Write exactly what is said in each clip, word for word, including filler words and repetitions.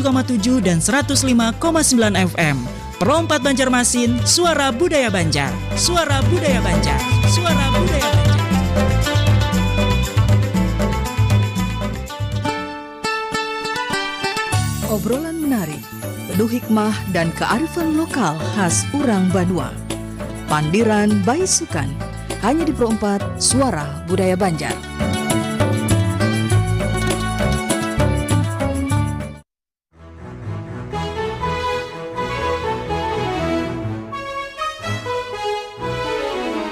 koma tujuh dan seratus lima koma sembilan F M. Pro empat Banjarmasin, suara budaya Banjar. Suara budaya Banjar. Suara budaya Banjar. Obrolan menarik, penuh hikmah dan kearifan lokal khas urang banua. Pandiran Baisukan, hanya di Pro empat, suara budaya Banjar.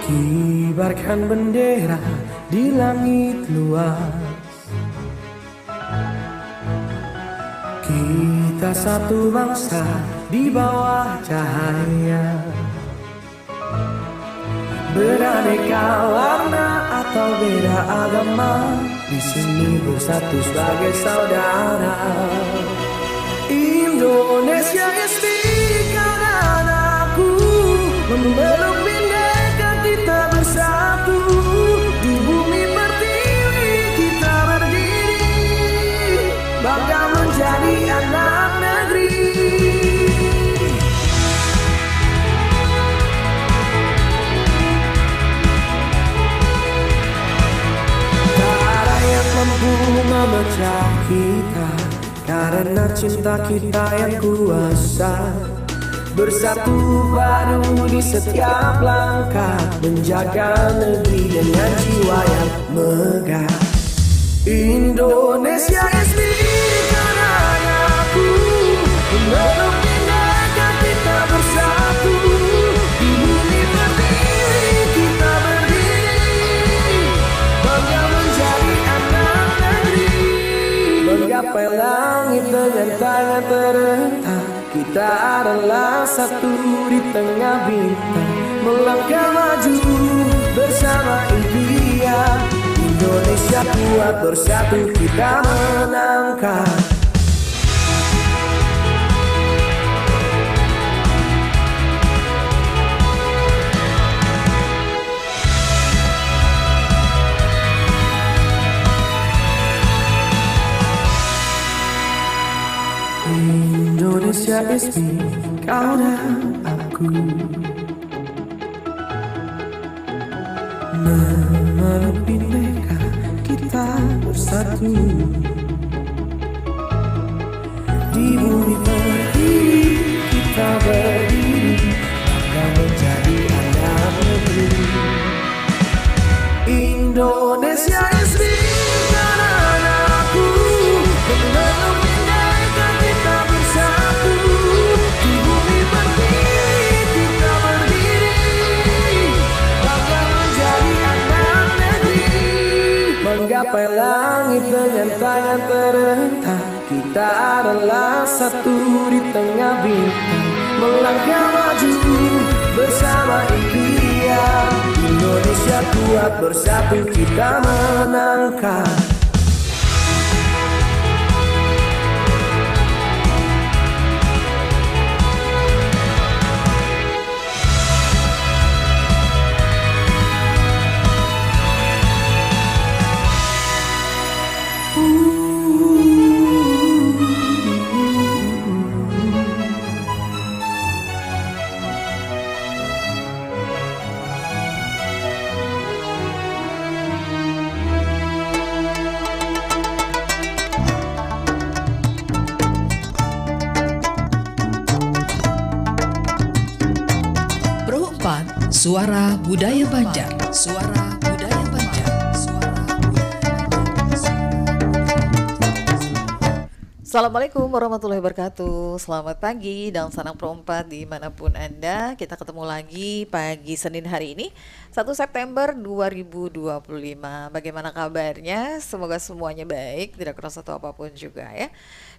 Kibarkan bendera di langit luas. Kita satu bangsa di bawah cahaya. Beraneka warna atau beda agama, di sini bersatu sebagai saudara. Indonesia is big karena anakku, memeluk bhinneka kita bersatu. Di bumi pertiwi kita berdiri, bangga menjadi anak negeri. Tak ada yang mampu memecah kita karena cinta kita yang kuasa. Bersatu padu di setiap langkah, menjaga negeri dengan jiwa yang megah. Indonesia is big karena anakku, memeluk bhinneka kita bersatu. Di bumi pertiwi kita berdiri, bangga menjadi anak negeri. Menggapai langit dengan tangan terentang, kita adalah satu di tengah bintang. Melangkah maju bersama impian, Indonesia kuat bersatu kita menangkan. Indonesia is me, kau dan aku. Memeluk bhinneka kita bersatu. Di bumi pertiwi kita berdiri, bangga menjadi anak negeri. Indonesia is big karena anakku, memeluk bhinneka kita bersatu. Di bumi pertiwi kita berdiri, bangga menjadi anak negeri. Menggapai langit dengan tangan terentang, kita adalah satu di tengah bintang. Melangkah maju bersama impian, Indonesia kuat bersatu kita menangkan. Pro empat, suara budaya Banjar. Suara budaya Banjar. Suara budaya Banjar. Assalamualaikum warahmatullahi wabarakatuh. Selamat pagi dan salam Pro empat di manapun Anda. Kita ketemu lagi pagi Senin hari ini, satu September dua ribu dua puluh lima. Bagaimana kabarnya? Semoga semuanya baik, tidak kurang satu apapun juga ya.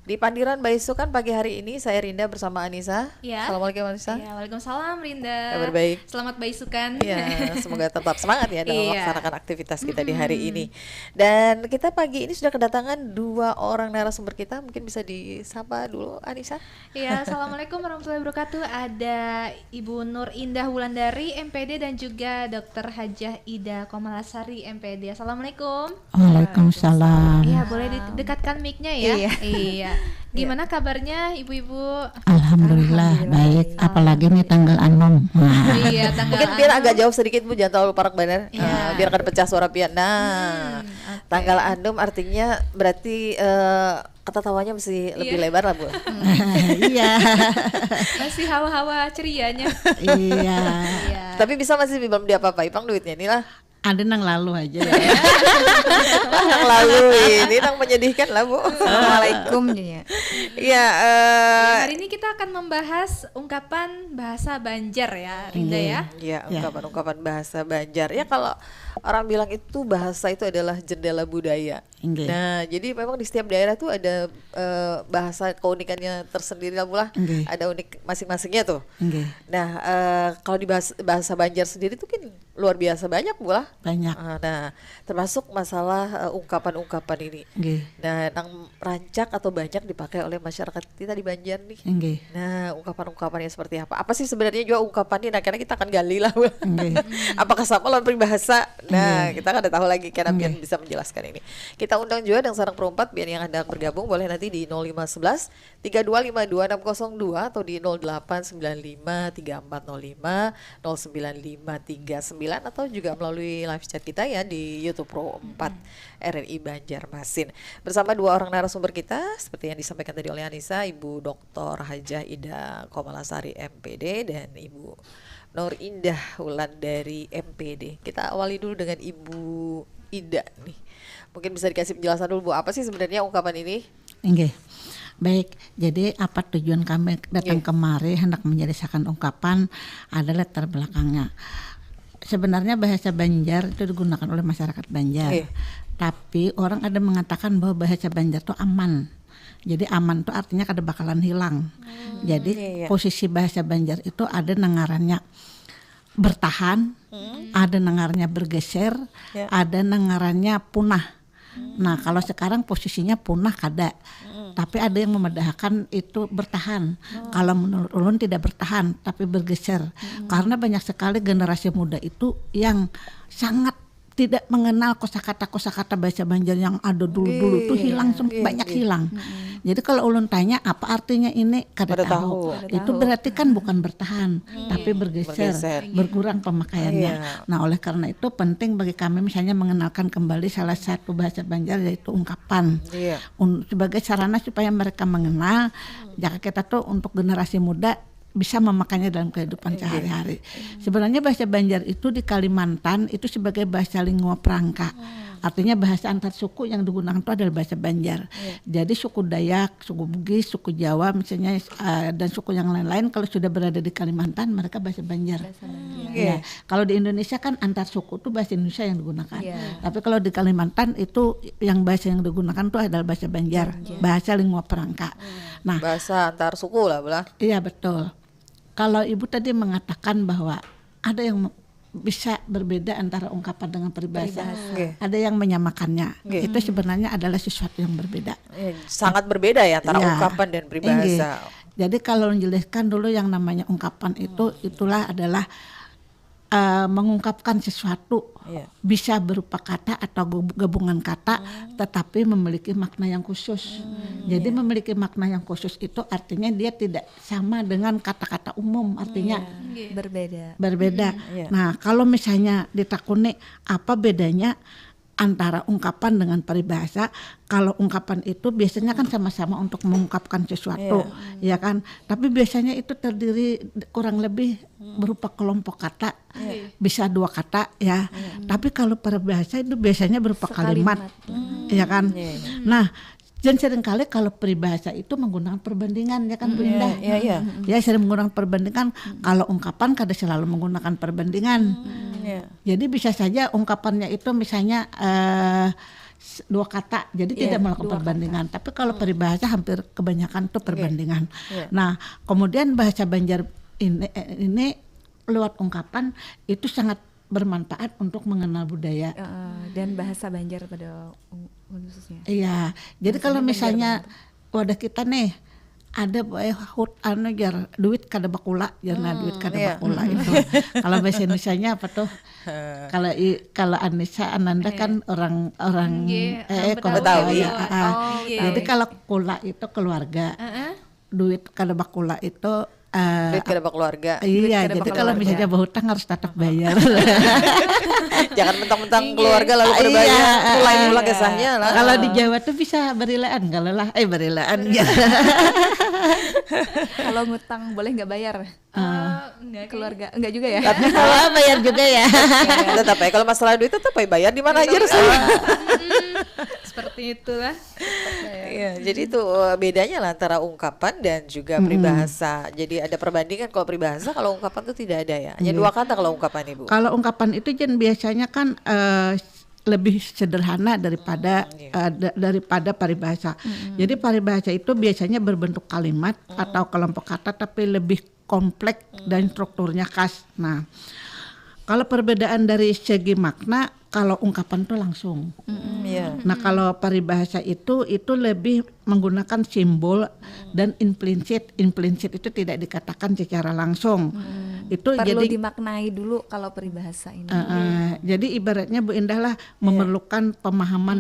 Di Pandiran Baisukan pagi hari ini, saya Rinda bersama Anissa. Ya. Assalamualaikum Anissa. Ya, waalaikumsalam Rinda. Kabar baik? Selamat baisukan. Ya, semoga tetap semangat ya dalam Iya. melaksanakan aktivitas kita di hari Mm-mm. ini. Dan kita pagi ini sudah kedatangan dua orang narasumber kita. Mungkin bisa disapa dulu, Anissa. Ya, assalamualaikum warahmatullahi wabarakatuh. Ada Ibu Nur Indah Wulandari, M P D, dan juga Dokter Hajah Ida Komalasari, M P D. Assalamualaikum. Waalaikumsalam. Iya, boleh didekatkan mic-nya ya. Iya. Iya. Gimana kabarnya ibu-ibu? Alhamdulillah, Alhamdulillah, baik. baik. Apalagi nih tanggal enam. Nah, Iya, tanggal Mungkin biar anu. Agak jauh sedikit, Bu, jangan terlalu parak banar. Iya. Eh, biar kada pecah suara pian. Nah, Hmm, oke. Tanggal enam artinya berarti eh, kata tawanya masih lebih Iya. Lebar lah, Bu. Iya. Masih hawa-hawa cerianya. Iya. Iya. Tapi bisa masih belum diapa-apai pang duitnya nih lah. Ada nang lalu aja ya. Yang lalu ini nang menyedihkan lah, Bu. Assalamualaikum jadinya. Iya, Ya, eh, hari ini kita akan membahas ungkapan bahasa Banjar ya, Rinda Iya. Ya. Ya, Ya. ungkapan-ungkapan bahasa Banjar. Ya, kalau orang bilang itu bahasa itu adalah jendela budaya. Inggih. Nah, jadi memang di setiap daerah tuh ada eh, bahasa keunikannya tersendiri lah, Bu lah. Inggih. Ada unik masing-masingnya tuh. Inggih. Nah, eh, kalau di bahasa, bahasa Banjar sendiri tuh kan luar biasa banyak, Bu lah. Banyak. Ah, nah, termasuk masalah eh, ungkapan-ungkapan ini. Inggih. Nah, nang rancak atau banyak dipakai oleh masyarakat kita di Banjar nih. Inggih. Nah, ungkapan-ungkapannya seperti apa? Apa sih sebenarnya juga ungkapan ini? Nah, karena kita akan gali lah, Bu. Inggih. Apakah sama lawan peribahasa? Nah, Inggih. kita kada tahu lagi karena pian Inggih. Bisa menjelaskan ini. Kita undang juga yang sarang perumpat, pian yang hendak bergabung boleh nanti di nol lima sebelas tiga dua lima dua enam kosong dua atau di nol delapan sembilan lima tiga empat nol lima nol sembilan lima tiga sembilan atau juga melalui live chat kita ya di YouTube Pro empat R R I Banjarmasin. Bersama dua orang narasumber kita seperti yang disampaikan tadi oleh Anissa, Ibu Doktor Hajah Ida Komalasari M P D dan Ibu Nur Indah Wulandari M P D. Kita awali dulu dengan Ibu Ida nih. Mungkin bisa dikasih penjelasan dulu, Bu, apa sih sebenarnya ungkapan ini? Inggih. Baik, jadi apa tujuan kami datang Inggih. Kemari hendak menjelaskan ungkapan, ada latar belakangnya. Sebenarnya bahasa Banjar itu digunakan oleh masyarakat Banjar. Inggih. Tapi orang ada mengatakan bahwa bahasa Banjar itu aman. Jadi aman itu artinya kada bakalan hilang. Jadi Iya, iya. Posisi bahasa Banjar itu ada nang ngarannya bertahan, ada nang ngarannya bergeser, Ya. Ada nang ngarannya punah. Nah, kalau sekarang posisinya punah kada. Tapi ada yang memadahakan itu bertahan. Kalau menurut ulun tidak bertahan, tapi bergeser. Karena banyak sekali generasi muda itu yang sangat tidak mengenal kosakata-kosakata bahasa Banjar yang ada dulu-dulu tuh Iya, hilang sem- iya, banyak iya. Hilang. Jadi kalau ulun tanya apa artinya ini kada Kada tahu. tahu. Itu berarti kan bukan bertahan, tapi bergeser, Bergeser. Berkurang pemakaiannya. Iya. Nah, oleh karena itu penting bagi kami misalnya mengenalkan kembali salah satu bahasa Banjar yaitu ungkapan. Iya. Un- sebagai sarana supaya mereka mengenal, jika kita tuh untuk generasi muda bisa memakainya dalam kehidupan sehari-hari. Sebenarnya bahasa Banjar itu di Kalimantan itu sebagai bahasa lingua franca. Artinya bahasa antar suku yang digunakan itu adalah bahasa Banjar. Jadi suku Dayak, suku Bugis, suku Jawa misalnya eh, dan suku yang lain-lain kalau sudah berada di Kalimantan mereka bahasa Banjar. Bahasa Banjar. Ya, kalau di Indonesia kan antar suku tuh bahasa Indonesia yang digunakan. Iya. Tapi kalau di Kalimantan itu yang bahasa yang digunakan tuh adalah bahasa Banjar, bahasa lingua franca. Nah, Bahasa antar suku lah, Bu lah. Iya betul. Kalau ibu tadi mengatakan bahwa ada yang bisa berbeda antara ungkapan dengan peribahasa. Peribahasa. Oke. Ada yang menyamakannya. Oke. Itu sebenarnya adalah sesuatu yang berbeda. Eh, sangat berbeda ya antara Ya. ungkapan dan peribahasa. Inggih. Jadi kalau menjelaskan dulu yang namanya ungkapan itu itulah adalah eh, mengungkapkan sesuatu Iya. Bisa berupa kata atau gab- gabungan kata, tetapi memiliki makna yang khusus. Jadi memiliki makna yang khusus itu artinya dia tidak sama dengan kata-kata umum, artinya Berbeda. berbeda. Iya. Nah, kalau misalnya ditakuni apa bedanya antara ungkapan dengan peribahasa, kalau ungkapan itu biasanya kan sama-sama untuk mengungkapkan sesuatu, ya kan? Tapi biasanya itu terdiri kurang lebih berupa kelompok kata, bisa dua kata ya. Tapi kalau peribahasa itu biasanya berupa kalimat, ya kan? Nah, dan seringkali kalau peribahasa itu menggunakan perbandingan ya kan, Bu Indah? Iya, iya. Ya, sering menggunakan perbandingan. Kalau ungkapan kada selalu menggunakan perbandingan. Iya. Jadi bisa saja ungkapannya itu misalnya eh, s- dua kata, jadi Iya, tidak melakukan dua kata. Perbandingan. Tapi kalau peribahasa hampir kebanyakan tuh perbandingan. Iya. Nah, kemudian bahasa Banjar ini, eh, ini lewat ungkapan itu sangat bermanfaat untuk mengenal budaya. Eh, dan bahasa Banjar pada um- khususnya. Iya, jadi kalau Banjar misalnya banget. Wadah kita nih ada bae hut anu jar duit kada bakula jar nah duit kada iya. Bakula itu. Kalau bahasa Indonesianya apa tuh? Kalau i- kalau Anissa Ananda kan orang orang Nggih, eh Betawi. Kota Betawi. Iya. Ah, ah. Oh, iya. Jadi kalau kula itu keluarga. Heeh. Duit kada bakula itu eh, Duit kada bakula. Iya, Kada jadi bakula kalau keluarga. Misalnya berhutang harus tetap bayar. Jangan mentang-mentang Iya. Keluarga lalu kada Iya, bayar, iya, mulai iya. Mulai kisahnya lah. Kalau di Jawa tuh bisa berilaan kalau lah, eh berilaan ya. Kalau ngutang boleh nggak bayar? Oh, enggak, Keluarga enggak juga ya? Oh, bayar juga ya. Tetap ya kalau masalah duit tetap ya bayar di mana aja rasanya. Seperti itulah. Iya, jadi itu eh, bedanya lah antara ungkapan dan juga peribahasa. Jadi ada perbandingan kalau peribahasa kalau ungkapan tuh tidak ada ya. Hanya dua kata kalau ungkapan Ibu. Kalau ungkapan itu Jen biasanya kan eh, lebih sederhana daripada eh, da- daripada paribasa. Jadi paribasa itu biasanya berbentuk kalimat atau kelompok kata tapi lebih kompleks dan strukturnya khas. Nah, kalau perbedaan dari segi makna, kalau ungkapan tuh langsung. Mm, iya. Nah, kalau paribasa itu itu lebih menggunakan simbol dan implisit. Implisit itu tidak dikatakan secara langsung. Itu Perlu jadi dimaknai dulu kalau peribahasa ini. Eh, eh, jadi ibaratnya Bu Indah lah memerlukan pemahaman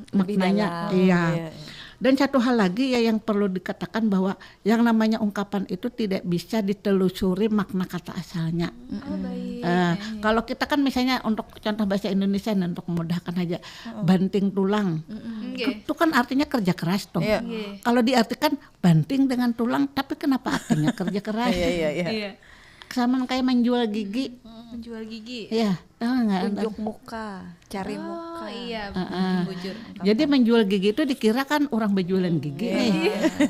lebih maknanya, dalam. Iya. Iya, iya. Dan satu hal lagi ya yang perlu dikatakan bahwa yang namanya ungkapan itu tidak bisa ditelusuri makna kata asalnya. Oh, baik. Eh, kalau kita kan misalnya untuk contoh bahasa Indonesia nih, untuk memudahkan aja, banting tulang. Nggih. Itu kan artinya kerja keras tuh. Iya. Nggih. Kalau diartikan banting dengan tulang, tapi kenapa artinya kerja keras? Iya, iya, iya. Iya. Sama kayak menjual gigi. Menjual gigi. Iya, tahu nggak? Unjuk muka, cari Oh, muka. Iya, Heeh. bujur. Jadi menjual gigi itu dikira kan orang berjualan gigi nih.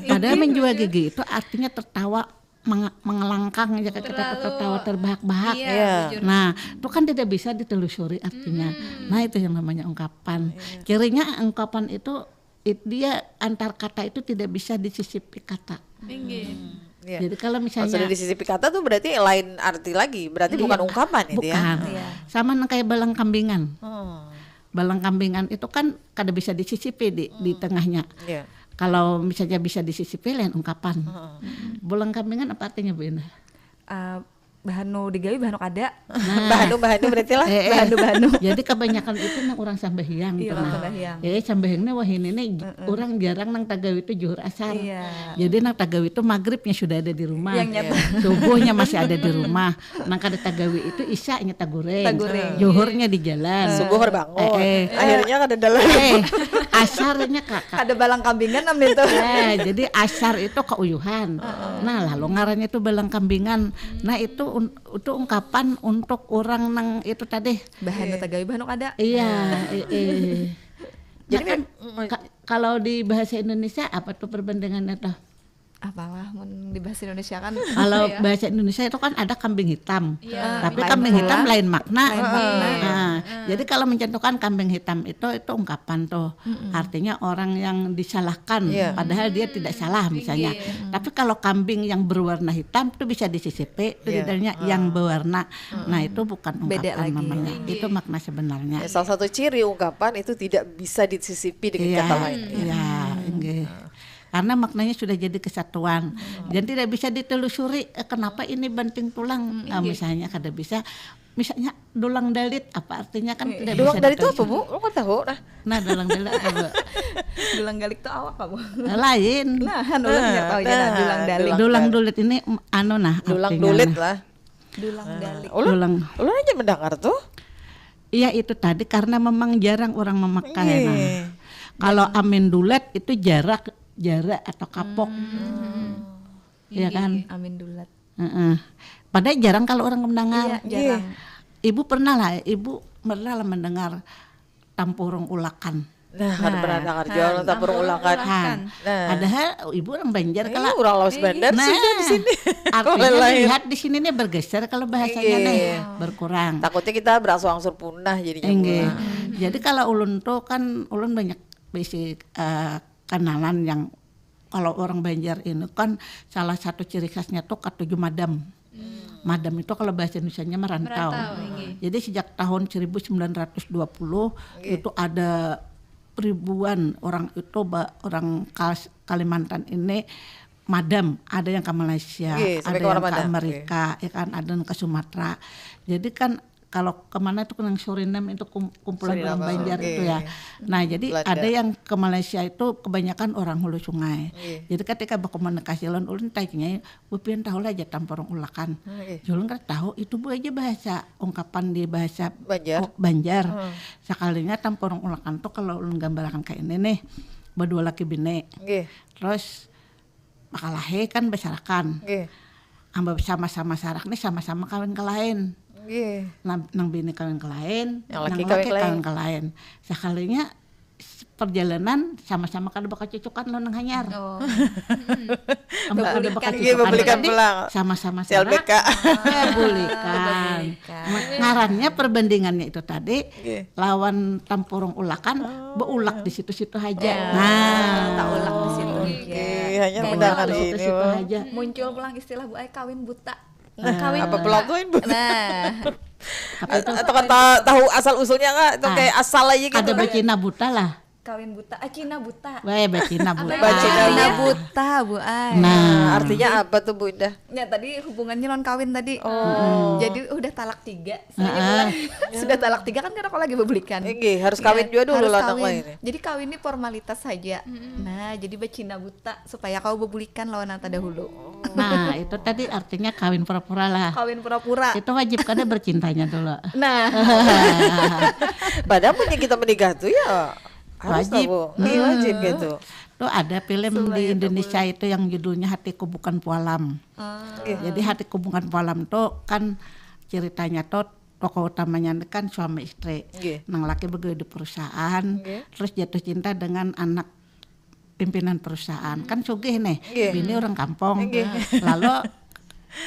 Padahal menjual gigi itu artinya tertawa menge- mengelangkang aja kita Terlalu- tertawa terbahak-bahak. Iya, Iya. bujur. Nah, itu kan tidak bisa ditelusuri artinya. Nah, itu yang namanya ungkapan. Kirinya ungkapan itu it- dia antar kata itu tidak bisa disisipi kata. Inggih. Iya. Jadi kalau Kalau misalnya sudah disisipi kata tuh berarti lain arti lagi, berarti bukan ungkapan itu ya. Bukan. Iya. Sama nang kayak balang kambingan. Oh. Balang kambingan itu kan kada bisa disisipi di di tengahnya. Iya. Kalau misalnya bisa disisipi lain ungkapan. Balang kambingan apa artinya Bu Indah? Eh, bahanu digawi bahanu kada. Bahanu bahanu berarti lah. Eh, eh. Bahanu-bahanu. Jadi kebanyakan itu nang orang sambahyang Iya, tuh nah. Sambahyang. Eh sambahyangnya wah ini nih orang jarang nang tagawi itu juhur asar. Iya. Jadi nang tagawi itu maghribnya sudah ada di rumah. Yang nyata. Subuhnya masih ada di rumah. Nang kada tagawi itu isanya tagureng. Tagureng. Juhurnya di jalan. Subuh kada bangun. Eh, eh. Akhirnya kada dalam. Eh, asarnya kakak. Ada balang kambingan nam itu. Eh, jadi asar itu keuyuhan. Nah, lalu ngarannya itu balang kambingan. Nah, itu un- itu ungkapan untuk orang nang itu tadi. Bahanu tagawi bahanu kada. Iya, eh, eh. Jadi Nah, kan, ka- kalau di bahasa Indonesia apa tuh perbandingannya tuh? Apalah mun di bahasa Indonesia kan Kalau bahasa Indonesia itu kan ada kambing hitam, Iya. tapi Lain kambing hitam pula. Lain makna. Lain makna. Nah, jadi kalau mencontohkan kambing hitam itu itu ungkapan tuh, artinya orang yang disalahkan, Iya. padahal dia tidak salah misalnya. Tapi kalau kambing yang berwarna hitam itu bisa disisipi, itu Iya. didalnya yang berwarna. Nah itu bukan Beda ungkapan lagi. Namanya, itu makna sebenarnya. Ya, salah satu ciri ungkapan itu tidak bisa disisipi dengan Iya, kata lain. Iya, inggih. Karena maknanya sudah jadi kesatuan dan tidak bisa ditelusuri eh, kenapa ini banting tulang. Ah, misalnya kada bisa, misalnya dulang dalit apa artinya kan tidak Dulang bisa dalit itu apa ditelusuri. Bu? Lu kan tahu nah. Nah, dulang dalit apa Bu? Dulang galik tuh awak kamu. Nah, lain. Nah, kan orang nggak tahu aja nah, Nah, dulang dalik. dulang Dulang dalit. Dulit ini mm, anu nah Dulang artinya dulit nah. Lah. Dulang dalik. Ulun, Dulang. Ulun aja mendengar tuh. Iya itu tadi karena memang jarang orang memakai. Nah, Iya. kalau amin dulet itu jarak, jarak atau kapok. Iya kan? Amin dulat. Heeh. Padahal jarang kalau orang mendengar. Iya, jarang. Ibu pernah lah, ibu pernah lah mendengar tampurung ulakan. Nah, kada pernah dengar jual tampurung ulakan. Nah, Nah. Padahal ibu orang Banjar Iya, kalau orang Lawas Bandar Nah, sudah di sini. Artinya Lain. Lihat di sini nih bergeser kalau bahasanya Iya. nih berkurang. Takutnya kita berangsur-angsur punah jadinya. Inggih. Pulang. Jadi kalau ulun tuh kan ulun banyak basic eh, kenalan yang kalau orang Banjar ini kan salah satu ciri khasnya tuh katuju madam. Madam itu kalau bahasa Indonesianya merantau. Merantau, inggih. Jadi sejak tahun seribu sembilan ratus dua puluh itu ada ribuan orang itu ba- orang Kas- Kalimantan ini madam, ada yang ke Malaysia, ada yang ke Amerika, ya kan, ada yang ke Sumatera. Jadi kan kalau kemana itu, nang Suriname itu, kumpulan orang Banjar itu ya. Nah, jadi ada yang ke Malaysia itu kebanyakan orang Hulu Sungai. Jadi ketika berkomunikasi lawan ulun, tanya, "Bu pian tahu lah aja Tampurung Ulakan?" Ulun kada tahu, itu bu aja bahasa ungkapan di bahasa Banjar. Sakalinya Tampurung Ulakan tuh kalau ulun gambarakan kayak ini nih, berdua laki bini. Terus bakalahi kan basarakan. Amba sama-sama sarak nih, sama-sama kawin ke lain. Nang, nang bini kawin ke lain, nang laki kawin ke lain. Sakalinya perjalanan sama-sama kada bakacucukan lawan nang hanyar. Oh. Amba kada bakacucukan, sama-sama sarak. L B K. Bulikan. Ngarannya perbandingannya itu tadi, lawan Tampurung Ulakan, beulak di situ-situ haja. Nah, tak ulak di situ. Hanya mendengar di situ-situ haja. Muncul pulang istilah bu ai, kawin buta. Kawin apa pula kawin buta? Nah. Atau kan tahu asal usulnya nggak? Itu kayak asal aja gitu. Ada bacina buta lah. Kawin buta, ah, Cina buta. Weh, bacina buta. Bacina buta, bu ai. Nah, artinya apa tuh, Bu Indah? Ya, tadi hubungannya non kawin tadi. Oh. Jadi udah talak tiga. Sudah talak tiga kan, karena kau lagi bebulikan. Oke, harus kawin juga dulu lah, anak lain. Jadi kawin ini formalitas saja. Nah, jadi bacina buta supaya kau bebulikan lawan yang terdahulu. Nah, itu tadi artinya kawin pura-pura lah. Kawin pura-pura. Itu wajib kada bercintanya dulu. Nah. Padahal punya kita menikah tuh ya harus wajib. Tahu. Iya, wajib gitu. Tuh ada film di Indonesia itu yang judulnya Hatiku Bukan Pualam. Jadi Hatiku Bukan Pualam tuh kan ceritanya tuh tokoh utamanya ini kan suami istri. Nang laki begawe di perusahaan, terus jatuh cinta dengan anak pimpinan perusahaan. Kan sugih nih, bini orang kampung. Lalu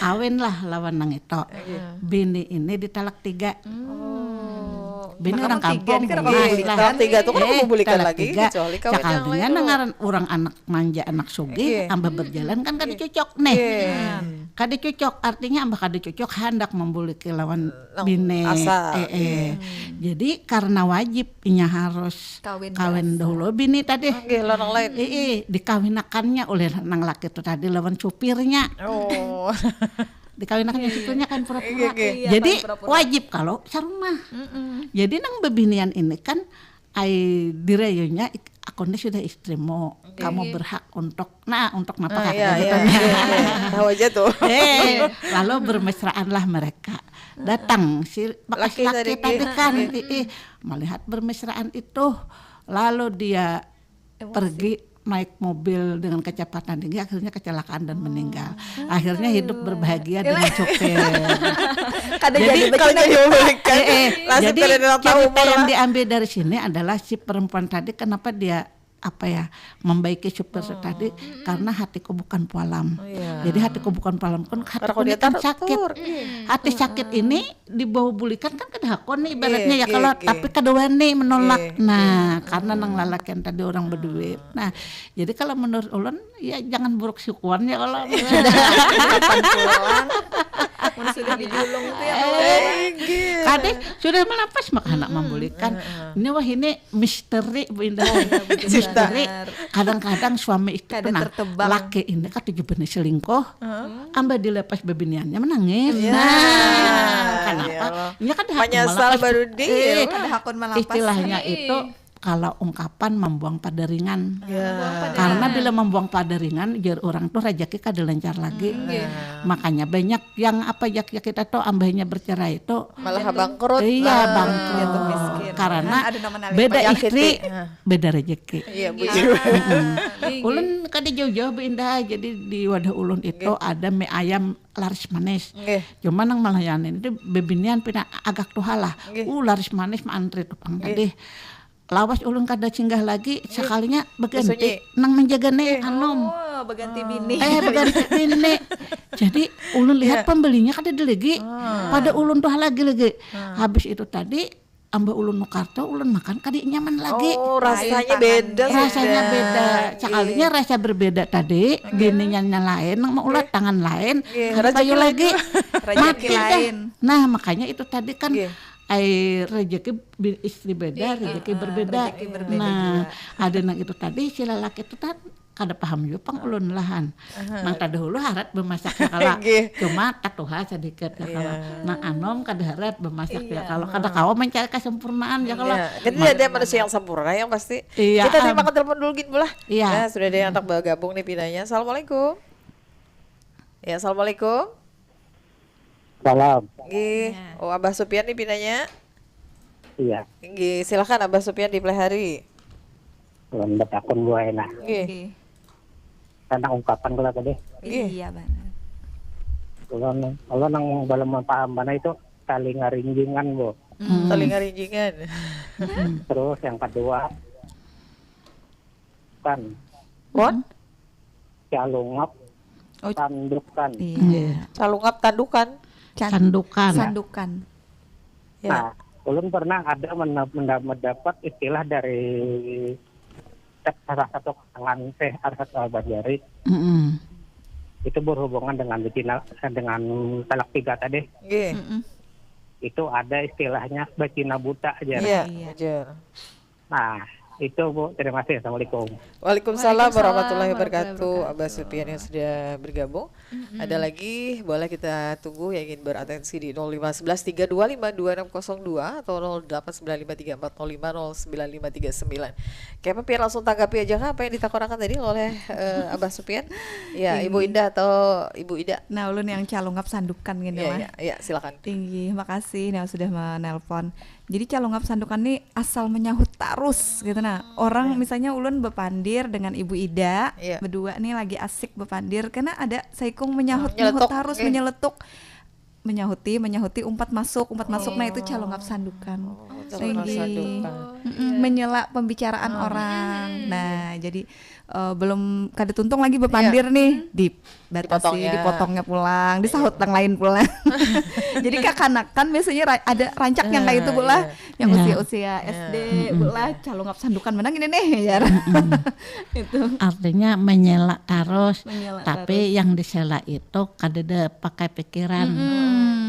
kawin lah lawan nang itu. Bini ini ditalak tiga. Bini orang kampung, bungas lah. Talak tiga tuh kan membulikan lagi, kecuali kawin. Sakalinya nang ngaran orang anak manja, anak sugih, amba berjalan kan kada cocok nih. Kada cocok, artinya amba kada cocok handak membuliki lawan bini. Jadi karena wajib inya harus kawin dahulu bini tadi. Dikawinakannya oleh nang laki itu tadi lawan supirnya. Dikawinakannya supirnya kan pura-pura. Jadi wajib kalau sarumah. Jadi nang bebinian ini kan ai dirayunya, "Aku ini sudah istrimu, kamu berhak untuk, nah, untuk napa kah?" Tahu aja tuh. Eh, lalu bermesraanlah mereka. Datang si bekas laki tadi kan, melihat bermesraan itu, lalu dia pergi naik mobil dengan kecepatan tinggi, akhirnya kecelakaan dan meninggal. Akhirnya hidup berbahagia dengan supir. Jadi kalau jadi memulihkan, eh, eh, jadi cerita yang diambil dari sini adalah si perempuan tadi, kenapa dia apa ya, membaiki supir tadi karena hatiku bukan pualam. Jadi hatiku bukan pualam kan hatiku ini kan sakit. Hati sakit ini dibawa bulikan kan kada hakun nih ibaratnya ya, kalau tapi kada wani menolak. Nah, karena nang lalakian tadi orang berduit. Nah, jadi kalau menurut ulun ya jangan buruk sikuan ya kalau sudah dijulung tuh ya. Kadeh sudah melapas maka anak membulikan. Ini wah ini misteri Bu Indah. Misteri. Kadang-kadang suami itu pernah laki ini katuju benih selingkuh. Amba dilepas bebiniannya menangis. Nah, kenapa? Ini kan menyesal baru di. Istilahnya itu kalau ungkapan membuang pada ringan. Karena bila membuang pada ringan, jar orang tuh rezeki kada lancar lagi. Makanya banyak yang apa ya kita tuh ambahnya bercerai itu malah bangkrut. Iya, bangkrut. Karena beda istri, beda rezeki. Ulun kada jauh-jauh Bu Indah, jadi di wadah ulun itu ada mie ayam laris manis. Cuma nang melayani itu bebinian pina agak tuha lah. Uh, laris manis maantri tu pang tadi. Lawas ulun kada singgah lagi, sakalinya beganti nang menjaga nih anom. Oh, beganti bini. Eh, beganti bini. Jadi ulun lihat pembelinya kada ada lagi. Pada ulun tuh lagi lagi. Habis itu tadi ambah ulun nukar tuh ulun makan kada nyaman lagi. Oh, rasanya beda. Rasanya beda. Sakalinya rasa berbeda tadi, bininya lain, nang maulah tangan lain, kada payu lagi. Rezeki lain. Nah, makanya itu tadi kan ai rezeki istri beda, rezeki berbeda. Nah, ada nang itu tadi si lelaki itu kan Kada paham jua pang ulun lahan. Nang tadahulu harat bemasak ya kalo. Cuma tatuha sadikit ya kalo. Nang anom kada harat bemasak ya kalo. Kada kawa mencari kesempurnaan ya kalo. Iya. Kan tidak ada manusia yang sempurna yang pasti. Iya, kita terima telepon dulu gin pulang. Iya. Nah, sudah ada yang tak bergabung nih pinanya. Assalamualaikum. Ya, assalamualaikum. Salam. Nggih. Oh, Abah Supian nih pinanya. Iya. Nggih, silakan Abah Supian dipelihari. Lambat akun buai nah. Nggih. Tentang ungkapan kula tadi. Nggih. Iya, benar. Kalau nang, kalau nang belum paham mana itu tali ngarinjingan, Bu. Hmm. Tali ngarinjingan. Terus yang kedua, kan. What? Calungap, oh, tandukan. Iya. Calungap tandukan. Can- Sandukan. Sandukan. Ya. Nah, ulun pernah ada mena- menda- mendapat istilah dari salah satu kalangan Syekh Arsyad Al-Bajari. Mm-mm. Itu berhubungan dengan betina, dengan talak tiga tadi. Nggih. Mm-mm. Itu ada istilahnya betina buta aja. Iya, iya. Nah, itu, Bu. Terima kasih. Assalamualaikum. Waalaikumsalam warahmatullahi wabarakatuh. Abah Supian yang sudah bergabung. Mm-mm. Ada lagi, boleh kita tunggu yang ingin beratensi di nol lima sebelas tiga dua lima dua enam kosong dua atau nol delapan sembilan lima tiga empat nol lima nol sembilan lima tiga sembilan. Oke, Pian langsung tanggapi aja kah apa yang ditakorakan tadi oleh, eh, Abah Supian? Ya, Ibu Indah atau Ibu Ida? Nah, ulun yang calungap sandukan gini. Iya, iya, silakan. Inggih, makasih yang sudah menelpon. Jadi calungap sandukan nih asal menyahut tarus gitu nah. Orang misalnya ulun bepandir dengan Ibu Ida, berdua nih lagi asik bepandir, karena ada saikung menyahut, menyeletuk, menyahut tarus, menyeletuk. Menyahuti, menyahuti, umpat masuk, umpat masuk. Nah, itu calungap sandukan. Oh, calungap sandukan. Mm-mm, menyela pembicaraan orang. Nah, jadi eh, belum kada tuntung lagi bepandir nih, dibatasi, dipotongnya pulang, disahut nang lain pulang. Jadi kakanakan biasanya ra- ada rancak yang kayak itu, Bu, lah. Yang usia-usia S D, Bu, lah, calungap sandukan menang ini nih, jar. Itu. Artinya menyela tarus, tapi yang disela itu kadada pakai pikiran.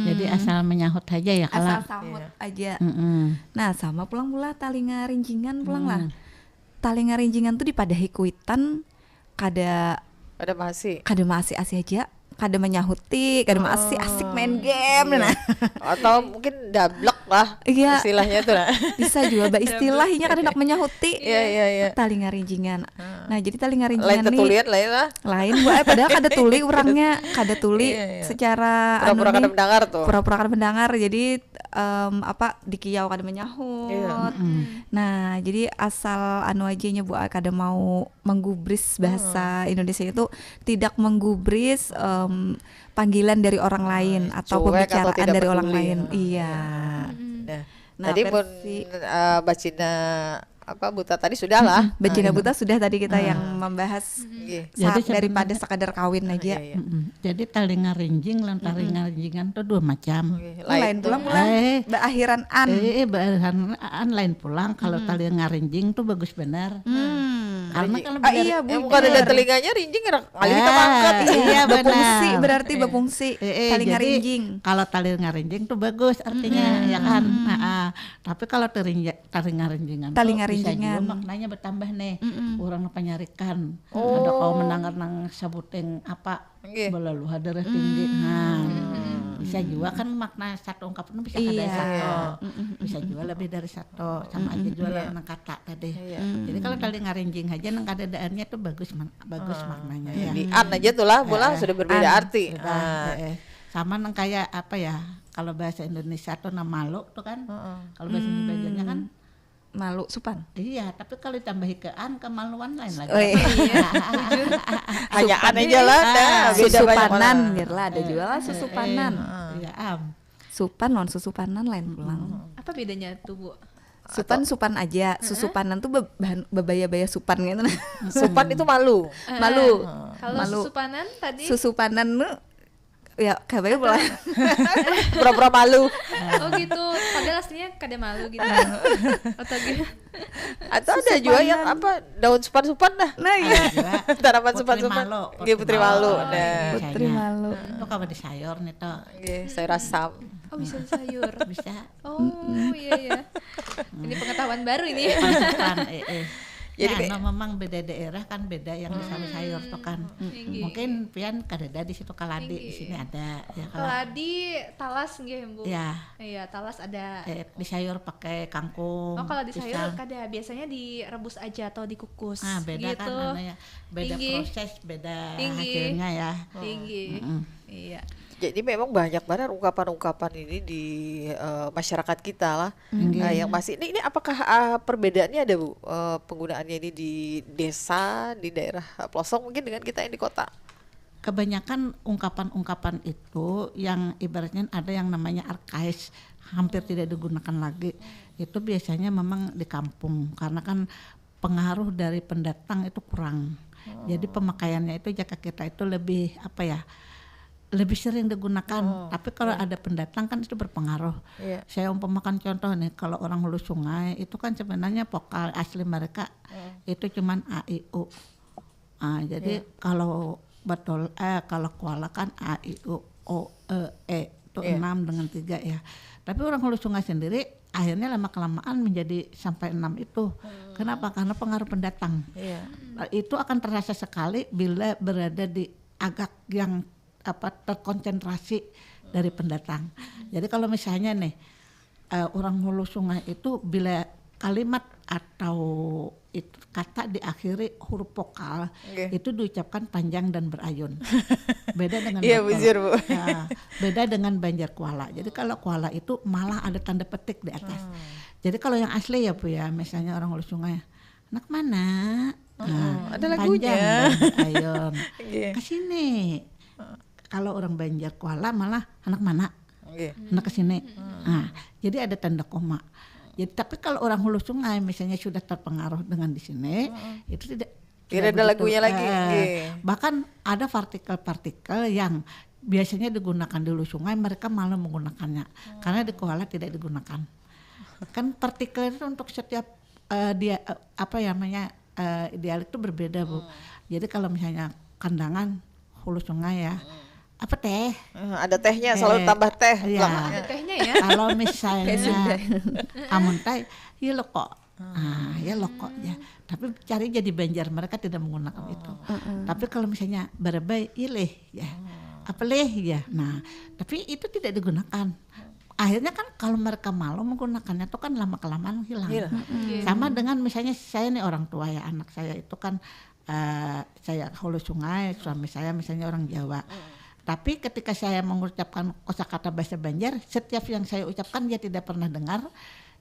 Jadi asal menyahut aja ya, kala. Asal sahut aja. Nah, sama pulang, Bu, lah, talinga rinjingan pulang lah. Talinga rinjingan tuh dipadahi kuitan, kada, kada maasi, kada maasi-asi aja, kada menyahuti, kada maasi, asik main game, nah. Atau mungkin dablek lah, iya, istilahnya tuh, nah. Bisa juga ba istilahnya kada nak menyahuti. Iya, iya, iya. Talinga rinjingan. Nah, jadi talinga rinjingan lain nih ketulian lain lah. Lain, Bu, eh, padahal kada tuli orangnya, kada tuli. Iya, iya. Secara pura-pura anu nih, kada mendengar tuh. Pura-pura kada mendengar. Jadi em, apa, dikiau kada menyahut. Iya. Nah, jadi asal anu aja nya, Bu, kada mau menggubris, bahasa Indonesia itu tidak menggubris, em, panggilan dari orang lain atau cuek atau pembicaraan dari orang lain. Iya. Nah, tadi pun, eh, bacina apa, buta tadi sudah lah. Bacina buta sudah tadi kita yang membahas. Jadi daripada sekadar kawin aja. Jadi talinga rinjing lawan talinga rinjingan tuh dua macam. Lain pulang, pulang. Beakhiran an. Eh, beakhiran an lain pulang. Kalau talinga rinjing tuh bagus benar. Karena kalau iya, Bu, bukan ada telinganya, rinjing ngalih kita mangkat. Iya, befungsi, berarti befungsi. Talinga rinjing. Kalau talinga rinjing tuh bagus artinya, ya kan. Tapi kalau talinga rinjingan tuh bisa jua maknanya bertambah nih. Orang panyarikan. Kada kawa mendengar nang sabuting apa, balaluha darah tinggi. Nah, bisa jua kan makna satu ungkapan bisa kada satu. Bisa jua lebih dari satu. Sama aja jua lah nang kata tadi. Jadi kalau talinga rinjing aja nang kadadaannya tuh bagus, bagus maknanya ya. Di an aja tuh lah, bola sudah berbeda arti. Sama nang kayak apa ya? Kalau bahasa Indonesia tuh nah malu tuh kan. Kalau bahasa Indonesia kan malu, supan. Iya, tapi kalau ditambahi ke an, kemaluan lain lagi. Oh, iya. Hanya an aja lah, nah, beda banyak susupanan, orang. Gitu lah, ada juga lah susupanan. Iya, am. Supan lawan susupanan lain pulang. Apa bedanya tuh, Bu? Supan, supan aja, susupanan tuh be- bahan bebaya-baya supan gitu nah. Supan itu malu. Malu. Kalau susupanan tadi? Susupanan tuh ya, kayak pulang. Pura-pura malu. Oh gitu. Padahal aslinya kada malu gitu. Atau gitu. Atau ada juga yang apa, daun supan-supan dah. Nah, iya. Tanaman supan-supan. Nggih, putri malu. Nah. Putri malu. Itu kawa disayur nih tuh. Nggih, sayur asam. Oh, bisa sayur. Bisa. Oh, iya, iya. Ini pengetahuan baru ini. Pengetahuan, eh, eh. Jadi Ya, kayak- no, memang beda daerah kan beda yang di sayur tuh kan. Inggih. Mungkin pian kadada di situ, kaladi di Inggih. Sini ada ya kalau Keladi talas nggih, Bu? Ya. Iya, talas ada. Eh, di sayur pakai kangkung. Oh, kalau di sayur pisang. Kada, biasanya direbus aja atau dikukus. Ah, beda Gitu. Kan namanya. Beda Inggih. Proses, beda Inggih. Hasilnya ya. Inggih. Mm-mm. Iya. Jadi memang banyak banget ungkapan-ungkapan ini di eh, masyarakat kita lah. Inggih. Nah, yang masih ini, ini apakah ah, perbedaannya ada, Bu? Eh, penggunaannya ini di desa, di daerah pelosok mungkin dengan kita yang di kota. Kebanyakan ungkapan-ungkapan itu yang ibaratnya ada yang namanya arkais, hampir tidak digunakan lagi. Itu biasanya memang di kampung karena kan pengaruh dari pendatang itu kurang. Jadi pemakaiannya itu jaka kita itu lebih apa ya? Lebih sering digunakan. Tapi kalau ada pendatang kan itu berpengaruh. Iya. Saya umpamakan contoh nih, kalau orang Hulu Sungai itu kan sebenarnya vokal asli mereka itu cuman a i u. Ah, jadi kalau betul eh kalau kuala kan a i u o e e itu Iya. enam dengan tiga ya. Tapi orang Hulu Sungai sendiri akhirnya lama kelamaan menjadi sampai enam itu. Kenapa? Karena pengaruh pendatang. Iya. Itu akan terasa sekali bila berada di agak yang apa terkonsentrasi dari pendatang. Jadi kalau misalnya nih eh, orang Hulu Sungai itu bila kalimat atau itu kata diakhiri huruf vokal Oke. itu diucapkan panjang dan berayun. Beda dengan Iya, Banjar- bujur, Bu. Ya, beda dengan Banjar Kuala. Jadi kalau Kuala itu malah ada tanda petik di atas. Jadi kalau yang asli ya Bu ya, misalnya orang Hulu Sungai, anak mana? Nah, ada lagunya. Panjang dan berayun. Iya. Ke sini. Kalau orang Banjar Kuala malah anak mana? Oke. Anak ke sini. Nah, jadi ada tanda koma. Jadi tapi kalau orang Hulu Sungai misalnya sudah terpengaruh dengan di sini, itu tidak Tidak ada begitu. Lagunya lagi. Eh, Oke. Bahkan ada partikel-partikel yang biasanya digunakan di Hulu Sungai, mereka malah menggunakannya karena di Kuala tidak digunakan. Kan partikel itu untuk setiap eh, dia eh, apa ya namanya eh, dialek itu berbeda, Bu. Jadi kalau misalnya Kandangan, Hulu Sungai ya, apa teh? Eh, ada tehnya, selalu tambah teh Iya. belakangnya. Ada tehnya ya. Kalau misalnya Amuntai, ya lo kok. Ah, ya lo kok ya. Tapi cari jadi Banjar, mereka tidak menggunakan itu. Tapi kalau misalnya Barabai, ya leh ya. Apa leh ya. Nah, tapi itu tidak digunakan. Akhirnya kan kalau mereka malu menggunakannya tuh kan lama kelamaan hilang. Hilang. Iya. Sama dengan misalnya saya nih orang tua ya, anak saya itu kan eh, saya Hulu Sungai, suami saya misalnya orang Jawa. Tapi ketika saya mengucapkan kosakata bahasa Banjar, setiap yang saya ucapkan dia tidak pernah dengar,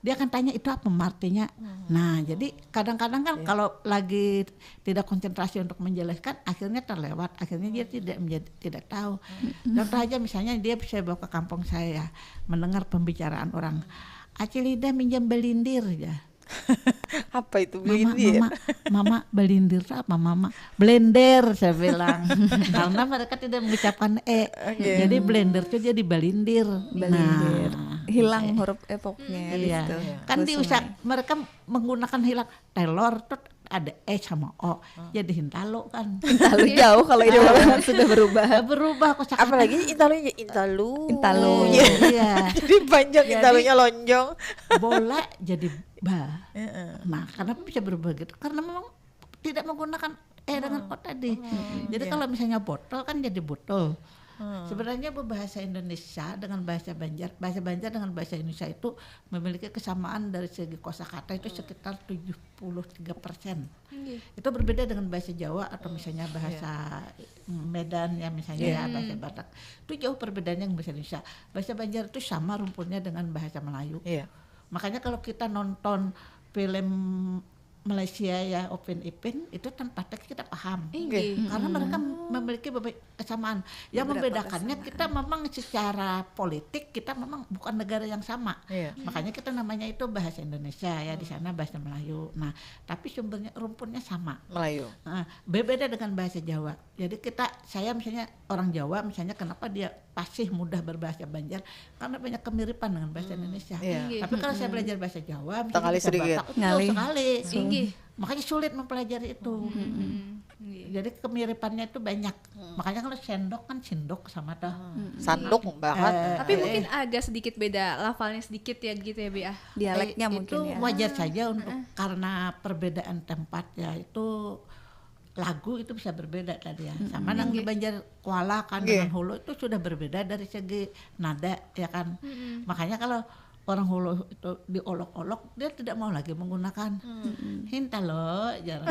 dia akan tanya itu apa artinya. Nah, jadi kadang-kadang kan kalau lagi tidak konsentrasi untuk menjelaskan, akhirnya terlewat, akhirnya dia tidak menjadi tidak tahu. Contoh aja misalnya dia saya bawa ke kampung saya, mendengar pembicaraan orang, Acil Ida minjam belindir ya. Apa itu Mama, belindir? mama, mama belindir tuh apa mama? Blender saya bilang. Karena mereka tidak mengucapkan e. Oke. Jadi blender tuh jadi balindir. Balindir. Nah, Hilang huruf e pokoknya di iya. situ. Kan Hulu diucap Sungai. Mereka menggunakan hilang telur tuh ada e sama o. Jadi hintalu kan. Terlalu jauh kalau itu sudah berubah. Berubah kosakata. Apalagi intalunya intalu. Intalu. Iya. Jadi panjang Jadi- intalunya lonjong. Bola jadi ba. Heeh. Nah, kenapa bisa berubah gitu? Karena memang tidak menggunakan e dengan o tadi. Jadi kalau misalnya botol kan jadi botol. Sebenarnya Bu, bahasa Indonesia dengan bahasa Banjar, bahasa Banjar dengan bahasa Indonesia itu memiliki kesamaan dari segi kosakata itu sekitar tujuh puluh tiga persen. Inggih. Itu berbeda dengan bahasa Jawa atau misalnya bahasa Medan ya misalnya ya bahasa Batak. Itu jauh perbedaannya dengan bahasa Indonesia. Bahasa Banjar itu sama rumputnya dengan bahasa Melayu. Iya. Makanya kalau kita nonton film Malaysia ya, Upin Ipin, itu tanpa teks kita paham. Inggih. Karena mereka memiliki beberapa kesamaan. Yang Beberapa membedakannya kita memang secara politik kita memang bukan negara yang sama. Iya. Makanya kita namanya itu bahasa Indonesia ya, di sana bahasa Melayu. Nah, tapi sumbernya rumputnya sama. Melayu. Nah, berbeda dengan bahasa Jawa. Jadi kita, saya misalnya orang Jawa, misalnya kenapa dia pasti mudah berbahasa Banjar karena banyak kemiripan dengan bahasa Indonesia. Iya. Inggih. Tapi kalau saya belajar bahasa Jawa, misalnya Tanggali bahasa sedikit. Batak, itu Ngalih. Sekali. Inggih. Makanya sulit mempelajari itu. Mm-mm. Iya. Jadi kemiripannya itu banyak. Hmm. Makanya kalau sendok kan sindok sama tuh. Hmm. Sanduk banget. Eh, tapi eh, mungkin agak sedikit beda lafalnya sedikit ya gitu ya, Bi, ah. Dialeknya eh, mungkin itu ya. Wajar saja untuk uh-uh. Karena perbedaan tempat ya itu lagu itu bisa berbeda tadi ya. Mm-mm. Sama nang di Banjar Kuala kan dengan Hulu itu sudah berbeda dari segi nada ya kan. Mm-mm. Makanya kalau orang Hulu itu diolok-olok, dia tidak mau lagi menggunakan. Hmm. Hinta lo, jarang.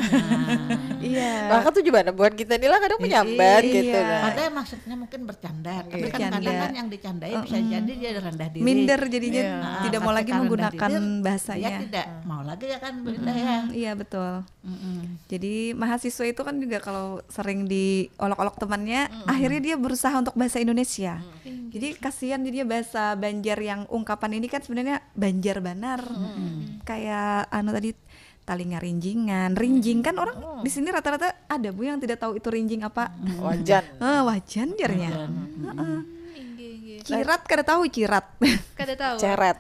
Iya. Maka tuh juga buat kita ini lah kadang menyambat gitu lah. Padahal maksudnya mungkin bercanda, tapi kan kadang kan yang dicandai bisa jadi dia rendah diri. Minder jadinya, tidak mau lagi menggunakan bahasanya. Dia tidak mau lagi ya kan, Bunda ya. Iya, betul. Mm-mm. Jadi mahasiswa itu kan juga kalau sering diolok-olok temannya, mm-mm. Akhirnya dia berusaha untuk bahasa Indonesia. Mm. Jadi kasihan jadinya bahasa Banjar yang ungkapan ini kan sebenarnya Banjar banar. Mm-mm. Kayak anu tadi talinga rinjingan, rinjing kan orang di sini rata-rata ada bu yang tidak tahu itu rinjing apa. Wajan. Eh, wajan jarnya. Wajan. Heeh. Inggih, inggih. Cirat kada tahu cirat. Kada tahu. Ceret.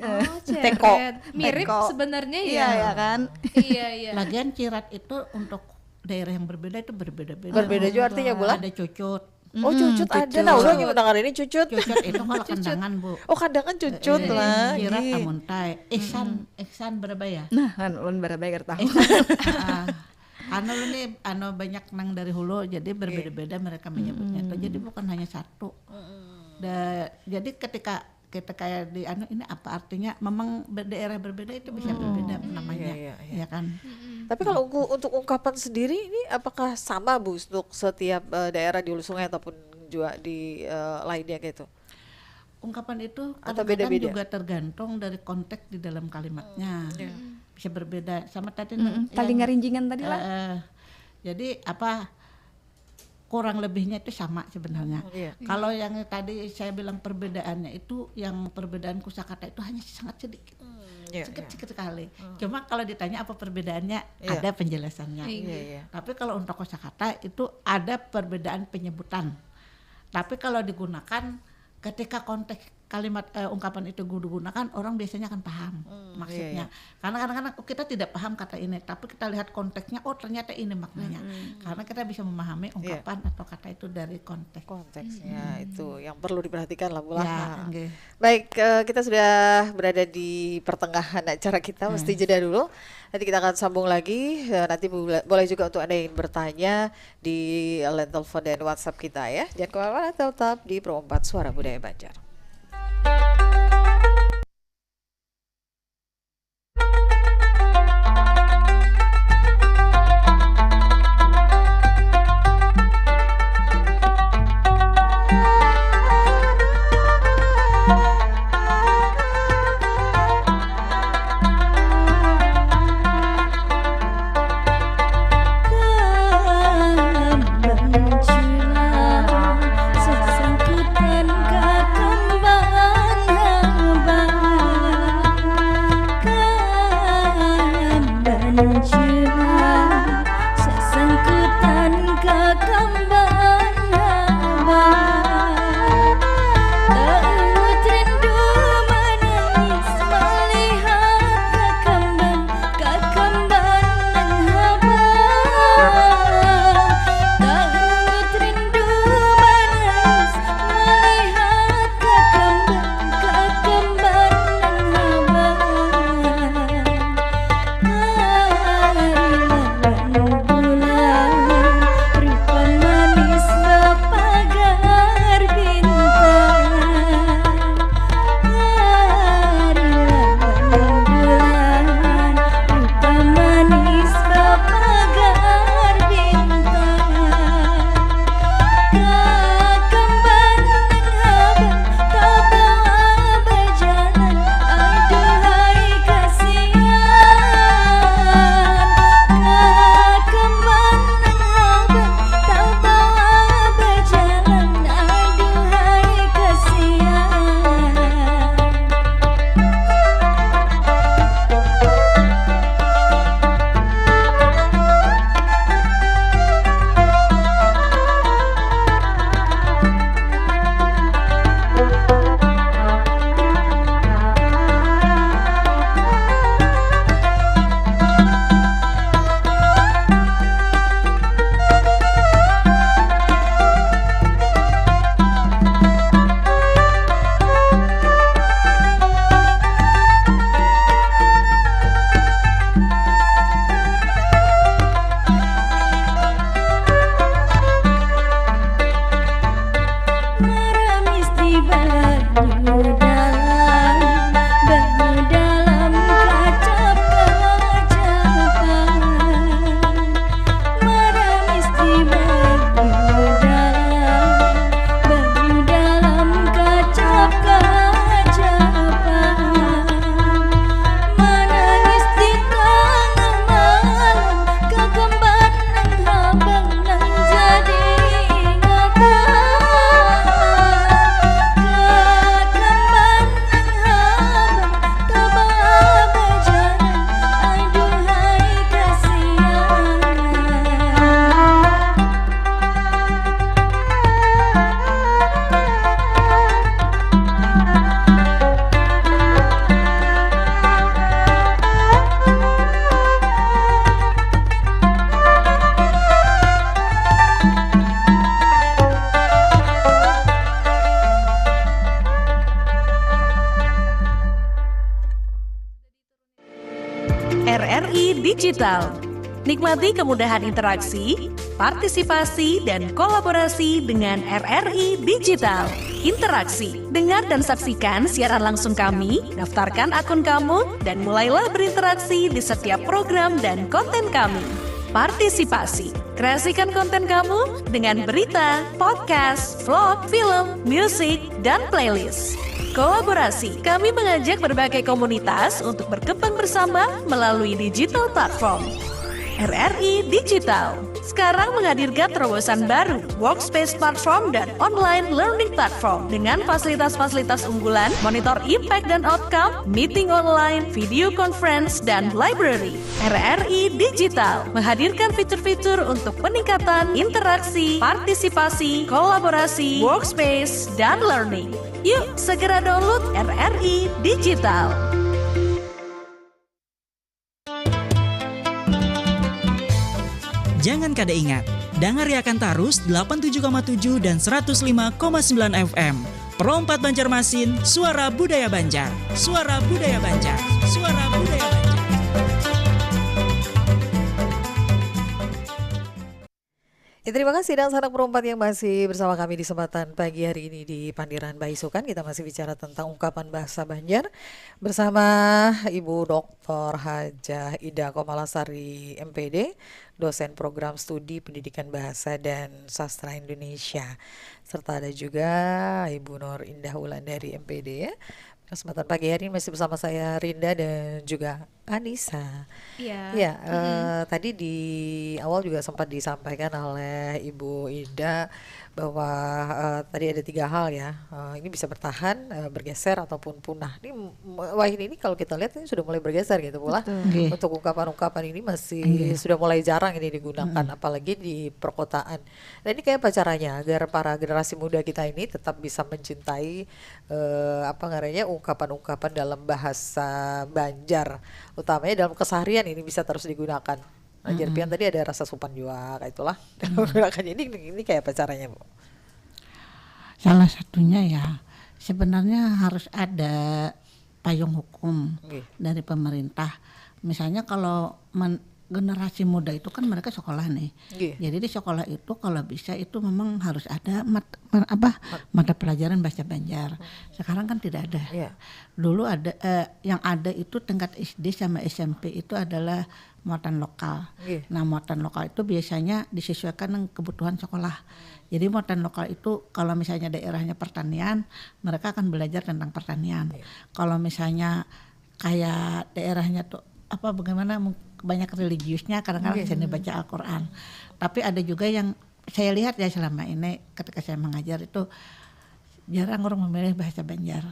Oh, teko. Ceret. Mirip sebenarnya ya. Iya, ya kan? Iya, iya. Lagian cirat itu untuk daerah yang berbeda itu berbeda-beda. Berbeda juga artinya, Bu, lah. Ada cucut. Oh, cucut ada. Nah, ulun hanya mendengar ini cucut. Cucut itu kalau Kandangan, Bu. Oh, Kandangan cucut lah. Cirat amuntai. Ihsan, ihsan berapa ya? Nah, kan ulun berapa ya tahu. Anu ni, anu banyak nang dari Hulu, jadi berbeda-beda mereka menyebutnya itu. Jadi bukan hanya satu. Da, jadi ketika kita kayak di anu, ini apa artinya? Memang ber-, daerah berbeda itu bisa berbeda namanya, iya, iya, iya. Ya kan? Tapi kalau ungku-, untuk ungkapan sendiri ini apakah sama, Bu, untuk setiap, eh, daerah di Hulu Sungai ataupun juga di, eh, lainnya gitu? Ungkapan itu atau kadang-kadang beda-beda? Juga tergantung dari konteks di dalam kalimatnya. Iya. Bisa berbeda. Sama tadi yang talinga rinjingan tadi lah. Eh, eh, jadi apa kurang lebihnya itu sama sebenarnya. Hmm, iya. Kalau yang tadi saya bilang perbedaannya itu, yang perbedaan kosakata itu hanya sangat sedikit. Hmm, iya, sedikit, iya. Sedikit sekali. Hmm. Cuma kalau ditanya apa perbedaannya, iya. Ada penjelasannya. Iya, iya. Tapi kalau untuk kosakata itu ada perbedaan penyebutan. Tapi kalau digunakan ketika konteks kalimat, eh, ungkapan itu digunakan, orang biasanya akan paham maksudnya. Hmm, iya, iya. Karena kadang-kadang kita tidak paham kata ini, tapi kita lihat konteksnya, oh, ternyata ini maknanya. Hmm. Karena kita bisa memahami ungkapan atau kata itu dari konteks. Konteksnya itu yang perlu diperhatikan lah, Bu, lah. Ya, nggih. Baik, eh, kita sudah berada di pertengahan acara kita, mesti jeda dulu. Nanti kita akan sambung lagi. Eh, nanti boleh, boleh juga untuk Anda yang ingin bertanya di line telepon dan WhatsApp kita ya. Jangan kemana-mana, tetap di Pro empat Suara Budaya Banjar. Digital. Nikmati kemudahan interaksi, partisipasi, dan kolaborasi dengan R R I Digital. Interaksi. Dengar dan saksikan siaran langsung kami, daftarkan akun kamu, dan mulailah berinteraksi di setiap program dan konten kami. Partisipasi. Kreasikan konten kamu dengan berita, podcast, vlog, film, musik, dan playlist. Kolaborasi. Kami mengajak berbagai komunitas untuk berkembang bersama melalui digital platform. R R I Digital sekarang menghadirkan terobosan baru, Workspace Platform dan Online Learning Platform, dengan fasilitas-fasilitas unggulan, monitor impact dan outcome, meeting online, video conference, dan library. R R I Digital menghadirkan fitur-fitur untuk peningkatan interaksi, partisipasi, kolaborasi, workspace, dan learning. Yuk, segera download R R I Digital. Jangan kada ingat, dangariakan tarus delapan tujuh koma tujuh dan seratus lima koma sembilan F M. Pro empat Banjarmasin, suara budaya Banjar. Suara budaya Banjar. Suara budaya Banjar. Ya, terima kasih dan sanak perumpat yang masih bersama kami di kesempatan pagi hari ini di Pandiran Baisukan. Kita masih bicara tentang ungkapan bahasa Banjar bersama Ibu Doktor Hajah Ida Komalasari M P D, dosen program studi pendidikan bahasa dan sastra Indonesia. Serta ada juga Ibu Nur Indah Wulandari M P D ya. Kesempatan pagi hari ini masih bersama saya Rinda dan juga Anissa. Iya. Ya, mm-hmm. uh, tadi di awal juga sempat disampaikan oleh Ibu Ida bahwa uh, tadi ada tiga hal ya. Uh, ini bisa bertahan, uh, bergeser ataupun punah. Ini wahini ini kalau kita lihat ini sudah mulai bergeser gitu pula. Okay. Untuk ungkapan-ungkapan ini masih okay. sudah mulai jarang ini digunakan, mm-hmm. apalagi di perkotaan. Nah, ini kayak apa caranya agar para generasi muda kita ini tetap bisa mencintai eh, apa ngarannya ungkapan-ungkapan dalam bahasa Banjar, utamanya dalam keseharian ini bisa terus digunakan. Ajar pian tadi ada rasa supan juga kayak itulah dalam menggunakannya. Ini ini kayak apa caranya, Bu? Salah satunya ya sebenarnya harus ada payung hukum okay. dari pemerintah. Misalnya kalau men, generasi muda itu kan mereka sekolah nih. Yeah. Jadi di sekolah itu kalau bisa itu memang harus ada mat, apa mata pelajaran bahasa Banjar. Sekarang kan tidak ada. Yeah. Dulu ada eh, yang ada itu tingkat S D sama S M P itu adalah muatan lokal. Yeah. Nah, muatan lokal itu biasanya disesuaikan dengan kebutuhan sekolah. Jadi muatan lokal itu kalau misalnya daerahnya pertanian, mereka akan belajar tentang pertanian. Yeah. Kalau misalnya kayak daerahnya tuh apa bagaimana banyak religiusnya kadang-kadang okay. Sini baca Al-Quran. Tapi ada juga yang saya lihat ya selama ini ketika saya mengajar itu jarang orang memilih bahasa Banjar.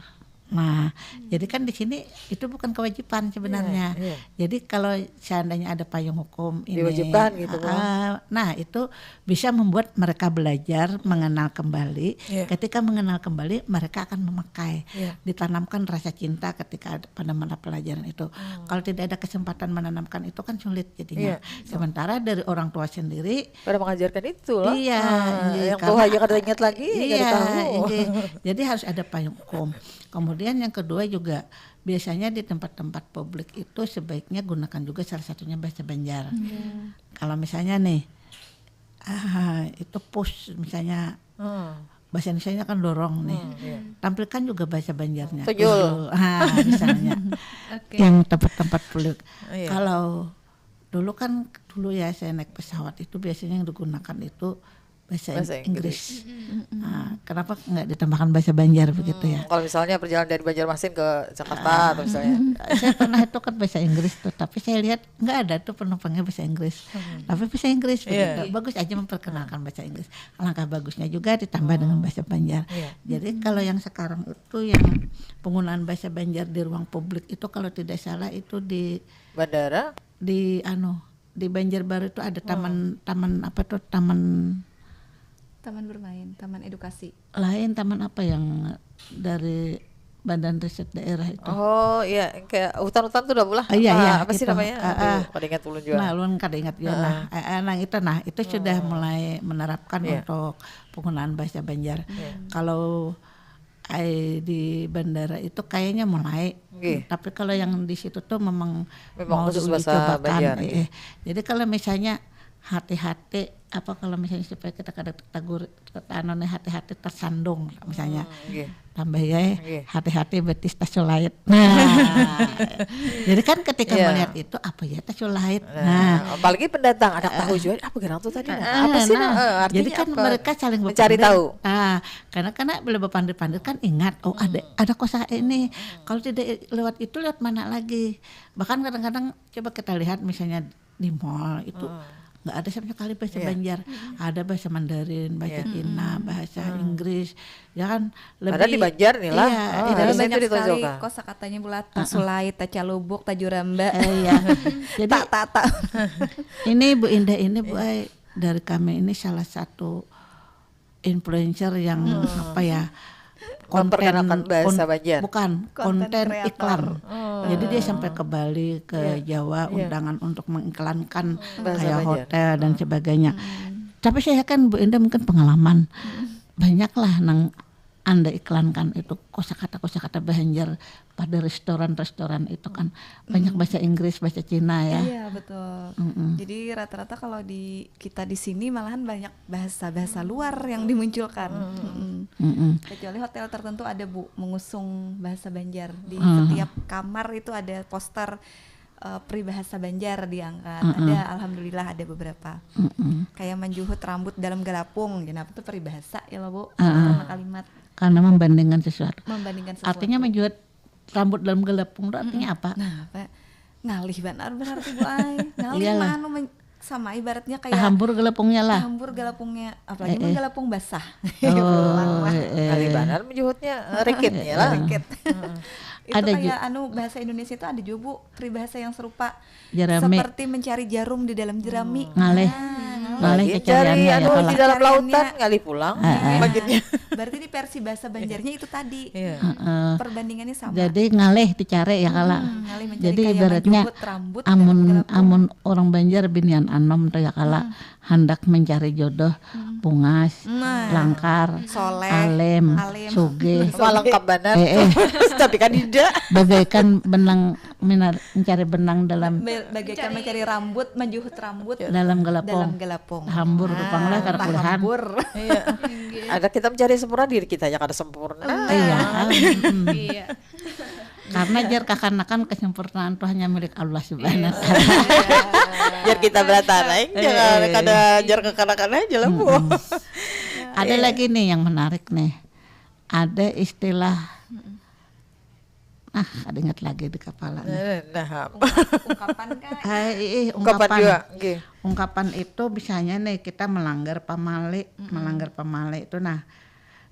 Nah, hmm. jadi kan di sini itu bukan kewajiban sebenarnya. Yeah, yeah. Jadi kalau seandainya ada payung hukum ini, diwajibkan gitu. Uh, nah, itu bisa membuat mereka belajar mengenal kembali. Yeah. Ketika mengenal kembali, mereka akan memakai, yeah. ditanamkan rasa cinta ketika pada mata pelajaran itu. Hmm. Kalau tidak ada kesempatan menanamkan itu kan sulit jadinya. Yeah. Sementara dari orang tua sendiri pada mengajarkan itu lah. Iya, uh, yang tua aja kada ingat lagi, iya, tahu. Iya. Jadi harus ada payung hukum. Kemudian yang kedua juga biasanya di tempat-tempat publik itu sebaiknya gunakan juga salah satunya bahasa Banjar. Yeah. Kalau misalnya nih, ah, itu pus misalnya hmm. bahasa Indonesia kan dorong nih, hmm, yeah. tampilkan juga bahasa Banjarnya. Tujuh. Ah, misalnya okay. yang tempat-tempat publik. Oh, iya. Kalau dulu kan dulu ya saya naik pesawat itu biasanya yang digunakan itu bahasa, bahasa Inggris. Inggris. Nah, kenapa nggak ditambahkan bahasa Banjar hmm, begitu ya? Kalau misalnya perjalanan dari Banjarmasin ke Jakarta uh, atau misalnya, saya pernah itu kan bahasa Inggris tuh, tapi saya lihat nggak ada tuh penumpangnya bahasa Inggris, hmm. tapi bahasa Inggris yeah. begitu. Bagus aja memperkenalkan bahasa Inggris. Alangkah bagusnya juga ditambah hmm. dengan bahasa Banjar. Yeah. Jadi hmm. kalau yang sekarang itu yang penggunaan bahasa Banjar di ruang publik itu kalau tidak salah itu di bandara, di anu di Banjarbaru itu ada taman hmm. taman apa tuh taman taman bermain, taman edukasi. Lain taman apa yang dari badan riset daerah itu. Oh iya, kayak hutan-hutan tuh udah pulang. Oh, iya, iya, apa sih itu. Namanya? Uh, uh, kada ingat ulun juga. Nah, ulun kada ingat juga. Uh, nah, uh, uh, nah itu nah itu uh, sudah mulai menerapkan yeah. untuk penggunaan bahasa Banjar. Yeah. Kalau ai di bandara itu kayaknya mulai. Nggih. Tapi kalau yang di situ tuh memang Memang mau khusus bahasa diuji cobakan. Banjar, Eh, nggih. eh. Jadi kalau misalnya hati-hati apa kalau misalnya supaya kita kada tagur anu nih hati-hati tersandung misalnya. Nggih. Tambah ya Nggih. hati-hati betis tasulait. Nah. Jadi kan ketika Iya. melihat itu apa ya tasulait. Nah, Nah, apalagi pendatang anak tahu juga apa gerang tuh tadi nah, apa sih nah, eh, artinya jadi kan apa? Mereka saling Mencari berpandir. Tahu. Ah, karena karena bila berpandir-pandir kan ingat oh ada ada kosa ini. Kalau tidak lewat itu lewat mana lagi? Bahkan kadang-kadang coba kita lihat misalnya di mall itu nggak ada sama sekali bahasa Iya. Banjar, ada bahasa Mandarin, bahasa Iya. Cina, bahasa Inggris, ya kan lebih. Padahal di Banjar nih lah. Iya, Ah, iya. Padahal Harusnya banyak itu di sekali Tozoka. Kosakatanya bula tasulait, tacalubuk, tajuramba. Eh, iya. Jadi Tak tak tak. ini Bu Indah ini Bu Ai dari kami ini salah satu influencer yang apa ya Memperkenalkan bahasa Banjar. Bukan Konten konten kreator. Iklan. Jadi dia sampai ke Bali, ke Jawa, undangan untuk mengiklankan Bahasa kayak Banjar. Hotel dan sebagainya. Tapi saya kan Bu Indah mungkin pengalaman banyaklah nang anda iklankan itu kosakata kosakata Banjar pada restoran-restoran itu kan banyak bahasa Inggris, bahasa Cina ya. Iya betul. Jadi rata-rata kalau di kita di sini malahan banyak bahasa-bahasa luar yang dimunculkan. Mm-mm. Mm-mm. Kecuali hotel tertentu ada Bu mengusung bahasa Banjar di setiap kamar itu ada poster eh, peribahasa Banjar diangkat. Ada alhamdulillah ada beberapa. Mm-mm. Kayak manjuhut rambut dalam galapung. Kenapa tuh peribahasa ya lo Bu? Karena kalimat Karena membandingkan sesuatu. Membandingkan sesuatu. Artinya menjual rambut dalam galapung itu artinya apa? Nah, apa? Ngalih banar berarti Bu Ai. Ngalih Iyalah. Manu men- sama ibaratnya kayak Hambur galapungnya lah. Hambur galapungnya, apalagi mun galapung basah. Oh, eh, eh. Kali banar menyebutnya eh, rikitnya lah. Sakit. Itu Ada kayak anu bahasa Indonesia itu ada juga Bu peribahasa yang serupa. Jerami. Seperti mencari jarum di dalam jerami. Ngalih. Nah, Ngalih Lagi cacariannya cari ya anu kalau. di dalam Cariannya. Lautan ngalih pulang. Heeh. Maksudnya. Berarti di versi bahasa Banjarnya itu tadi. Iya. Heeh. Perbandingannya sama. Jadi ngalih dicari ya kala. Hmm, ngalih mencari Jadi kayak ibaratnya manjuhut rambut amun dalam galapung. Amun orang Banjar binian anom tuh ya kala hendak mencari jodoh bungas, Nah. langkar, Soleh, alem, alem. sugih. Wah lengkap banar. Eh, eh. Tapi kan tidak. Bagaikan benang minar mencari benang dalam Be- bagaikan mencari rambut, manjuhut rambut dalam galapung. Dalam galapung. Hambur rupang lah kada kulihan. Hambur. Iya. Ada kita mencari sempurna diri kita aja kada sempurna. Iya. Mm. Iya. Karena jar kakanakan kesempurnaan tuh hanya milik Allah subhanahu wa taala. Biar kita berata lain jangan kada jar kakanakan aja lah bu. Ada lagi nih yang menarik nih. Ada istilah ah ada ingat lagi di kepala nih. Eh, Nah, Ungkapan kah? Hai, ih, ungkapan ungkapan. Juga. Nggih. Ungkapan itu bisanya nih kita melanggar pamali, melanggar pamali itu nah.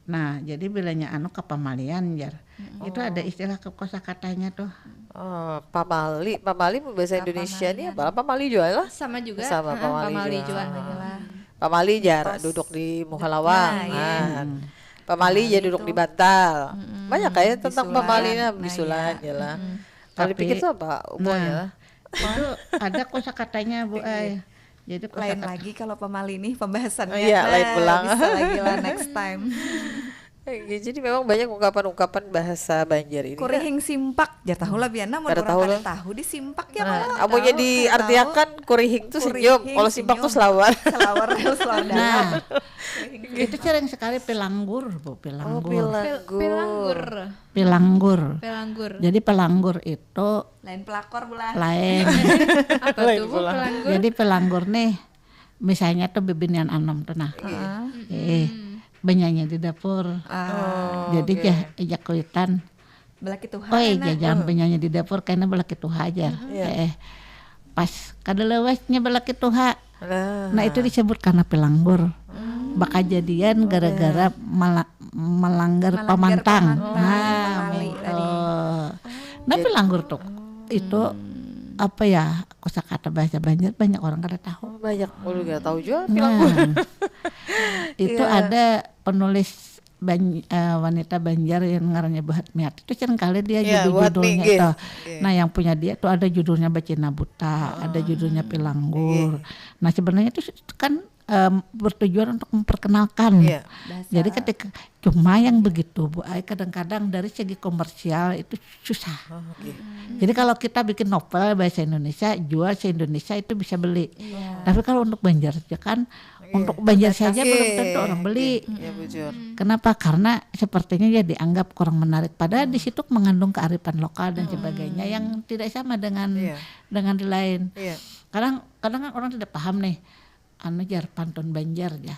Nah, jadi bilanya anu kepamalian jar. Itu ada istilah ke kosakatanya tuh. Oh, pamali, pamali bahasa Indonesia ini apa? Pamali juga lah. Sama juga. Sama Heeh, pamali pamali juga. Juga. Pamali jar duduk di muhalawa. Nah, iya. Nah. Pamali jar duduk di bantal. Banyak kayak tentang Bisulan. Pamali nah, Nah, bisulan iya. ya lah. Mm-mm. Kalau Tapi- dipikir itu apa umumnya? Nah, itu ada kosakatanya Bu Ai. Jadi Lain kosakata lagi kalau pamali nih pembahasannya. Iya, lain Nah, pulang. Bisa lagi lah next time. Ya, jadi memang banyak ungkapan-ungkapan bahasa Banjar ini. Kurihing simpak, jar tahu lah biar namun Kada orang tahu kada lah. Tahu di simpak ya Nah, malah. amunnya Tahu, diartiakan kurihing tuh Kurihing, senyum, kalau simpak tuh senyum. Selawar. Selawar, selawar dalam. Nah, itu sering sekali pelanggur, Bu, Oh, pelanggur. pelanggur. Pelanggur. Pelanggur. Pelanggur. Jadi pelanggur itu Lain pelakor bulan. Lain. Apa tuh bu pelanggur? Jadi pelanggur nih, misalnya tuh bibinian anom tuh nah. Eh, benyanyi di dapur. Ah, Jadi oke. Jah, ejak kuitan. Belaki tuha. Oi, Enak. Jajang benyanyi di dapur karena belaki tuha aja. Eh, pas kada lewasnya belaki tuha. Nah. Nah, itu disebut karena pelanggur. Bakajadian gara-gara mala- melanggar, Melanggar pamantang. pamantang, Nah, pamali gitu. tadi. Nah, pelanggur tuh itu apa ya kosakata bahasa Banjar banyak orang kada tahu. Oh, banyak ulun gak tahu juga Nah, pelanggur. itu Iya. Ada penulis Ban- eh, wanita Banjar yang ngarannya Bu Hatmiati itu sering kali dia Iya, Bu Hatmi, judul-judulnya nggih. tuh. Nggih. Nah, yang punya dia tuh ada judulnya Bacina Buta, ada judulnya Pilanggur. Nah, sebenarnya itu kan em, bertujuan untuk memperkenalkan. Iya. Bahasa. Jadi ketika cuma yang begitu Bu Ai, kadang-kadang dari segi komersial itu susah. Oh, oke. Jadi kalau kita bikin novel bahasa Indonesia, jual se-Indonesia itu bisa beli. Iya. Tapi kalau untuk Banjar aja kan, Iya, untuk Banjar saja terbatas. belum tentu Iya, orang beli. Iya, bujur. Kenapa? Karena sepertinya ya dianggap kurang menarik. Padahal di situ mengandung kearifan lokal dan sebagainya yang tidak sama dengan Iya. dengan di lain. Iya. Kadang kadang kan orang tidak paham nih, anu jar pantun Banjar ya.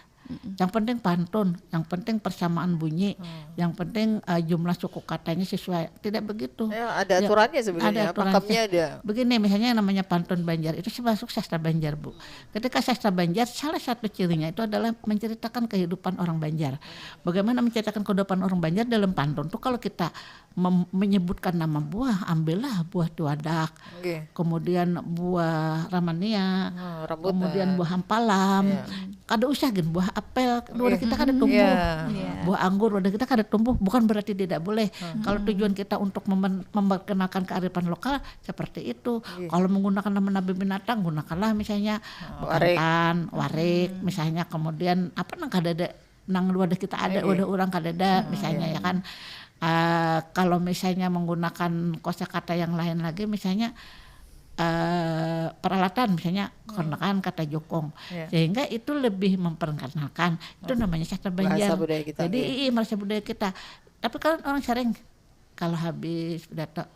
Yang penting pantun, yang penting persamaan bunyi, yang penting eh, jumlah suku katanya sesuai. Tidak begitu. Ya, ada Ya, aturannya sebenarnya, ada aturan. Pakemnya ada. Begini, misalnya yang namanya pantun Banjar itu termasuk sastra Banjar, Bu. Ketika sastra Banjar, salah satu cirinya itu adalah menceritakan kehidupan orang Banjar. Bagaimana menceritakan kehidupan orang Banjar dalam pantun tuh, kalau kita mem- menyebutkan nama buah, ambillah buah tuadak, Oke. kemudian buah ramania, Oh, rambutan. kemudian buah hampalam. Iya. Kada usah gin buah apel, wadah Iya. kita kada tumbuh. Iya. Iya. Buah anggur, wadah kita kada tumbuh. Bukan berarti tidak boleh. Kalau tujuan kita untuk memen- memperkenalkan kearifan lokal seperti itu. Iya. Kalau menggunakan nama-nama binatang, gunakanlah misalnya Warik. bekantan, warik, misalnya, kemudian apa nang kadada, nang wadah kita ada, Iya. wadah orang kadada, misalnya ya kan. Eh, kalau misalnya menggunakan kosakata yang lain lagi, misalnya eh, peralatan, misalnya kenakan kata jukung, Iya. sehingga itu lebih memperkenalkan. Itu namanya sastra Banjar. Bahasa budaya kita, Jadi iya. Ii, merasa budaya kita. Tapi kalau orang sering, kalau habis pidato,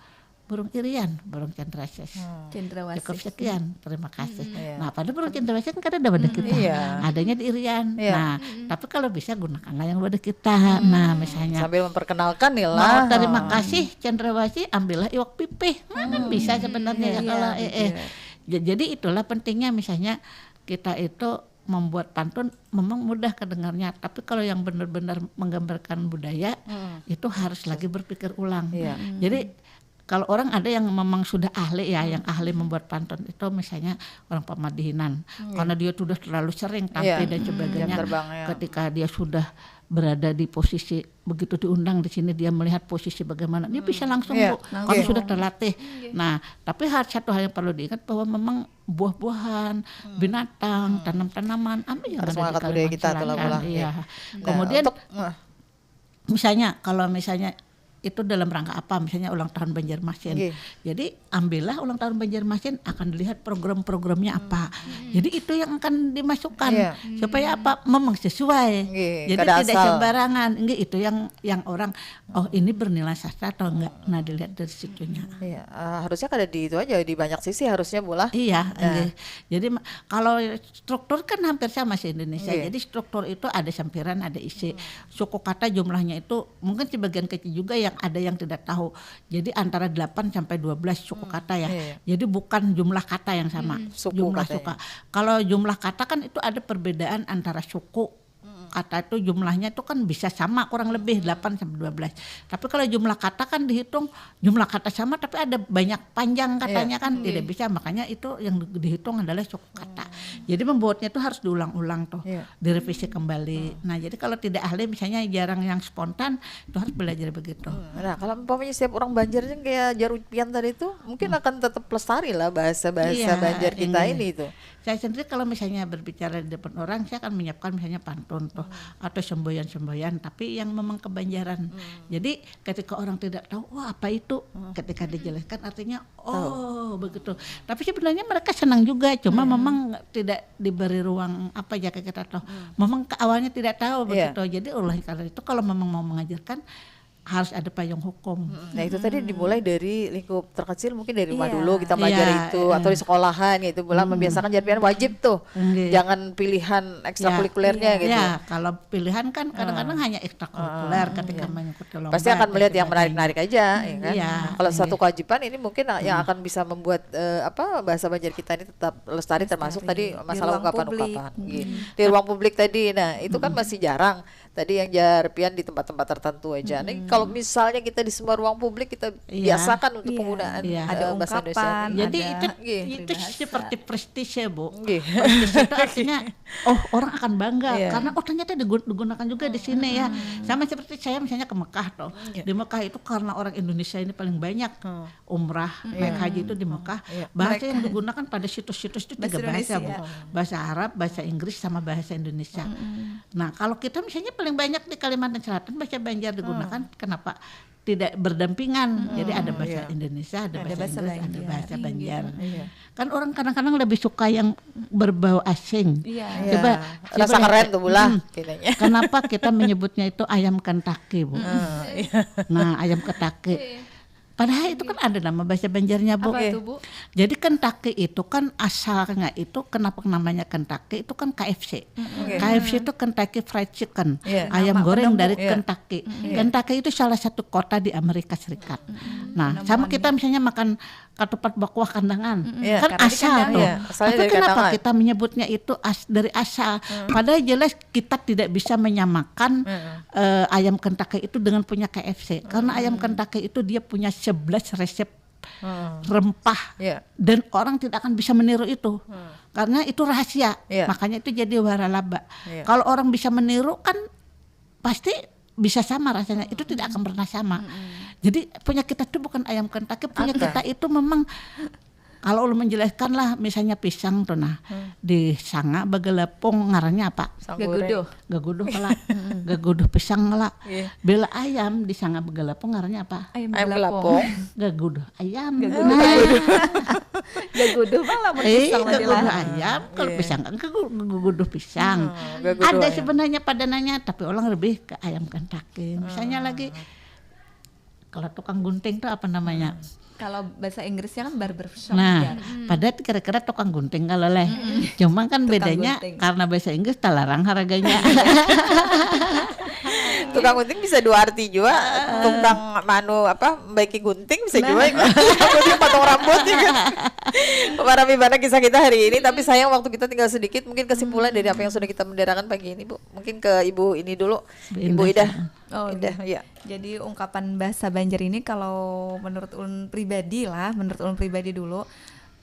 burung irian, burung cendrawasih. Cendrawasih. Cukup sekian, terima kasih. Iya. Nah, padahal burung cendrawasih kan kada ada wadah kita. Iya. Adanya di irian. Iya. Nah, tapi kalau bisa gunakanlah yang wadah kita. Nah, misalnya. Sambil memperkenalkan nih Mau lah. terima kasih cendrawasih, ambillah iwak pipih. Mana bisa sebenarnya ya Iya, kalau eh, eh. betul. Ja- Jadi itulah pentingnya, misalnya kita itu membuat pantun memang mudah kedengarnya, tapi kalau yang benar-benar menggambarkan budaya itu harus lagi berpikir ulang. Iya. Jadi kalau orang ada yang memang sudah ahli ya, yang ahli membuat pantun itu misalnya orang Pamadihinan, karena dia sudah terlalu sering tampil Iya. dan sebagainya. Jam terbangnya. Ketika dia sudah berada di posisi begitu diundang di sini, dia melihat posisi bagaimana, dia bisa langsung Iya. Bu, karena Oke. sudah terlatih. Nah, tapi hal satu hal yang perlu diingat bahwa memang buah-buahan, binatang, tanam-tanaman, ambil yang Harus ada di mengangkat budaya kita, Kalimantan tuh, Selatan. Lah. Iya. Nah, Kemudian untuk, nah, misalnya kalau misalnya itu dalam rangka apa, misalnya ulang tahun Banjarmasin. Nggih. Jadi ambillah ulang tahun Banjarmasin, akan dilihat program-programnya apa. Jadi itu yang akan dimasukkan Iya. supaya apa? Memang sesuai. Nggih, Jadi kada tidak asal. Sembarangan. Nggih, itu yang yang orang, oh, ini bernilai sastra atau enggak. Nah, dilihat dari situnya. Iya, eh, harusnya kada di itu aja, di banyak sisi harusnya, Bu, lah. Iya, Nah. Nggih. Jadi ma- kalau struktur kan hampir sama sih Indonesia. Nggih. Jadi struktur itu ada sampiran, ada isi. Suku kata jumlahnya itu mungkin sebagian kecil juga yang ada yang tidak tahu. Jadi antara delapan sampai dua belas suku kata ya. Iya, iya. Jadi bukan jumlah kata yang sama. Suku Jumlah katanya. suku. Kalau jumlah kata kan itu ada perbedaan antara suku kata itu jumlahnya itu kan bisa sama kurang lebih delapan sampai dua belas. Tapi kalau jumlah kata kan dihitung jumlah kata sama tapi ada banyak panjang katanya Iya. kan tidak bisa, makanya itu yang di- dihitung adalah suku kata. Jadi membuatnya itu harus diulang-ulang tuh, Iya. direvisi kembali. Nah, jadi kalau tidak ahli misalnya jarang yang spontan, itu harus belajar begitu. Nah, kalau umpamanya setiap orang Banjar yang kayak Jarupian tadi itu mungkin akan tetap lestari lah bahasa-bahasa Iya, Banjar kita enggak. Ini itu. Saya sendiri kalau misalnya berbicara di depan orang, saya akan menyiapkan misalnya pantun tuh atau semboyan-semboyan, tapi yang memang kebanjaran. Jadi ketika orang tidak tahu, wah apa itu, ketika dijelaskan artinya, oh begitu. Tapi sebenarnya mereka senang juga, cuma memang tidak diberi ruang apa ya kayak kita tuh. Memang ke awalnya tidak tahu Iya. begitu. Jadi oleh karena itu kalau memang mau mengajarkan harus ada payung hukum. Nah, itu tadi dimulai dari lingkup terkecil, mungkin dari rumah Iya. dulu kita mempelajari Iya, itu, iya. atau di sekolahan gitu, lah membiasakan Jarpian wajib tuh, Nggih. jangan pilihan ekstrakurikulernya Ya, gitu. ya, kalau pilihan kan kadang-kadang hanya ekstrakurikuler ketika mengikuti lomba. Pasti akan dan melihat yang sebagainya. menarik-menarik aja, ya kan? Iya, Kalau iya. Satu kewajiban ini mungkin yang akan bisa membuat eh, apa bahasa Banjar kita ini tetap lestari, termasuk Lestari. Tadi Di masalah ruang publik. ungkapan-ungkapan. Nggih. Di ruang publik tadi, nah itu kan masih jarang. Tadi yang jar pian di tempat-tempat tertentu aja. Nih, kalau misalnya kita di semua ruang publik, kita Iya. biasakan untuk Iya. penggunaan Iya. Ada eh, bahasa Indonesia. ungkapan, Jadi ada itu Nggih. itu peribahasa. Seperti prestis ya, Bu. Nggih. Prestis itu artinya oh, orang akan bangga Iya. karena oh, ternyata digun- digunakan juga di sini ya. Sama seperti saya misalnya ke Mekah tuh. Di Mekah itu karena orang Indonesia ini paling banyak umrah, naik haji itu di Mekah. Bahasa yang digunakan pada situs-situs itu tiga bahasa, Bu. Bahasa Arab, bahasa Inggris, sama bahasa Indonesia. Nah, kalau kita misalnya paling banyak di Kalimantan Selatan bahasa Banjar digunakan, kenapa tidak berdampingan? Jadi ada bahasa Indonesia, ada, bahasa, Inggris, ada bahasa Banjar. Kan orang kadang-kadang lebih suka yang berbau asing. Iya. Coba, Rasa coba keren lihat. Tuh, Bula, Hmm. kiranya. Kenapa kita menyebutnya itu ayam Kentucky, Bu? Nah, ayam Kentucky. Padahal itu kan ada nama bahasa Banjarnya, Bu. Apa tuh, Bu? Jadi Kentucky itu kan asalnya itu kenapa namanya Kentucky itu kan K F C. K F C itu Kentucky Fried Chicken, Iya. ayam Nama goreng penemu. dari Iya. Kentucky. Kentucky itu salah satu kota di Amerika Serikat. Nah, sama kita misalnya makan ketupat bakuah kandangan, Iya. kan Karena di asal Kandangan. tuh. Iya, asalnya Tapi dari kenapa Kandangan. Kita menyebutnya itu as dari asal? Padahal jelas kita tidak bisa menyamakan eh, ayam Kentucky itu dengan punya K F C. Karena ayam Kentucky itu dia punya sebelas resep rempah Iya. Dan orang tidak akan bisa meniru itu. Karena itu rahasia. Iya. Makanya itu jadi waralaba. Iya. Kalau orang bisa meniru kan pasti bisa sama rasanya. Itu tidak akan pernah sama. Jadi punya kita tuh bukan ayam Kentucky, punya kita itu memang kalau ulun menjelaskan lah, misalnya pisang tuh nah, di sanga bagalapung ngarannya apa? Pisang Gaguduh. goreng. Gaguduh kala, gaguduh pisang kala. Iya. Bila ayam di sanga bagalapung ngarannya apa? Ayam, Ayam gelapung. Gelapung. Gaguduh ayam. Gaguduh. Nah, Gaguduh bang lah mun eh, pisang lah gaguduh dilah. Ayam, kalau Iya. Pisang kan gagu- gaguduh pisang. Hmm, gaguduh Ada ayam. Sebenarnya padanannya, tapi orang lebih ke ayam Kentucky. Misalnya lagi kalau tukang gunting tuh apa namanya? Kalau bahasa Inggrisnya kan barber shop. Nah, Ya. Pada kira-kira tukang gunting kalau leh. Cuma kan Tukang bedanya gunting. Karena bahasa Inggris talarang harganya. Tukang gunting bisa dua arti juga. Tukang manu apa, baiki gunting bisa juga. Gunting potong rambut juga. Marami banget kisah kita hari ini, tapi sayang waktu kita tinggal sedikit. Mungkin kesimpulan dari apa yang sudah kita bendarakan pagi ini, Bu. Mungkin ke Ibu ini dulu. Bu Ibu Indah. Idah. Oh, Indah, ya. Jadi ungkapan bahasa Banjar ini kalau menurut ulun pribadi lah, menurut ulun pribadi dulu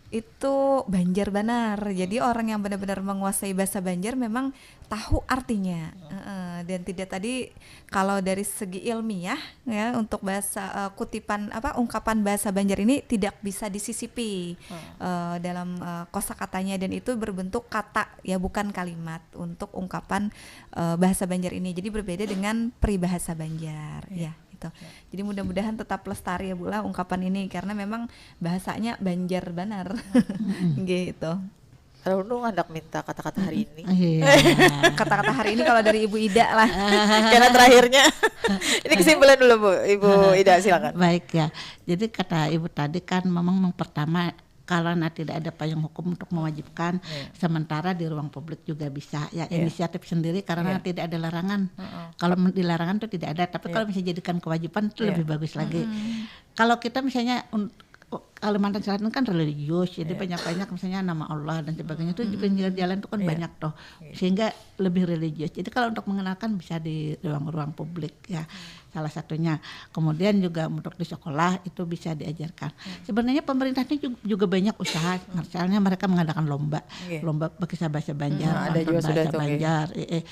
itu Banjar banar. Jadi orang yang benar-benar menguasai bahasa Banjar memang tahu artinya. Heeh, dan tidak tadi kalau dari segi ilmiah ya untuk bahasa eh, kutipan apa ungkapan bahasa Banjar ini tidak bisa disisipi eh, dalam eh, kosakatanya dan itu berbentuk kata ya bukan kalimat untuk ungkapan eh, bahasa Banjar ini. Jadi berbeda dengan peribahasa Banjar ya gitu. Jadi mudah-mudahan tetap lestari ya Bu lah ungkapan ini karena memang bahasanya Banjar banar. Gitu. Kalau lu hendak minta kata-kata hari ini. Iya. Kata-kata hari ini kalau dari Ibu Ida lah. Karena terakhirnya. Ini kesimpulan dulu, Bu. Ibu Ida, silakan. Baik ya. Jadi kata Ibu tadi kan memang yang pertama karena tidak ada payung hukum untuk mewajibkan, sementara di ruang publik juga bisa ya inisiatif sendiri karena tidak ada larangan. Kalau men- di larangan tuh tidak ada, tapi kalau bisa jadikan kewajiban itu lebih bagus lagi. Kalau kita misalnya un- Kalimantan Selatan kan religius, jadi banyak-banyak misalnya nama Allah dan sebagainya itu di pinggir jalan itu kan banyak toh, sehingga lebih religius. Jadi kalau untuk mengenalkan bisa di ruang-ruang publik ya, salah satunya. Kemudian juga untuk di sekolah itu bisa diajarkan. Sebenarnya pemerintah ini ju- juga banyak usaha, misalnya mereka mengadakan lomba, Iya. Lomba berkisah bahasa Banjar, Hmm, ada pantun juga sudah bahasa tuh, iya. Banjar, eh, eh,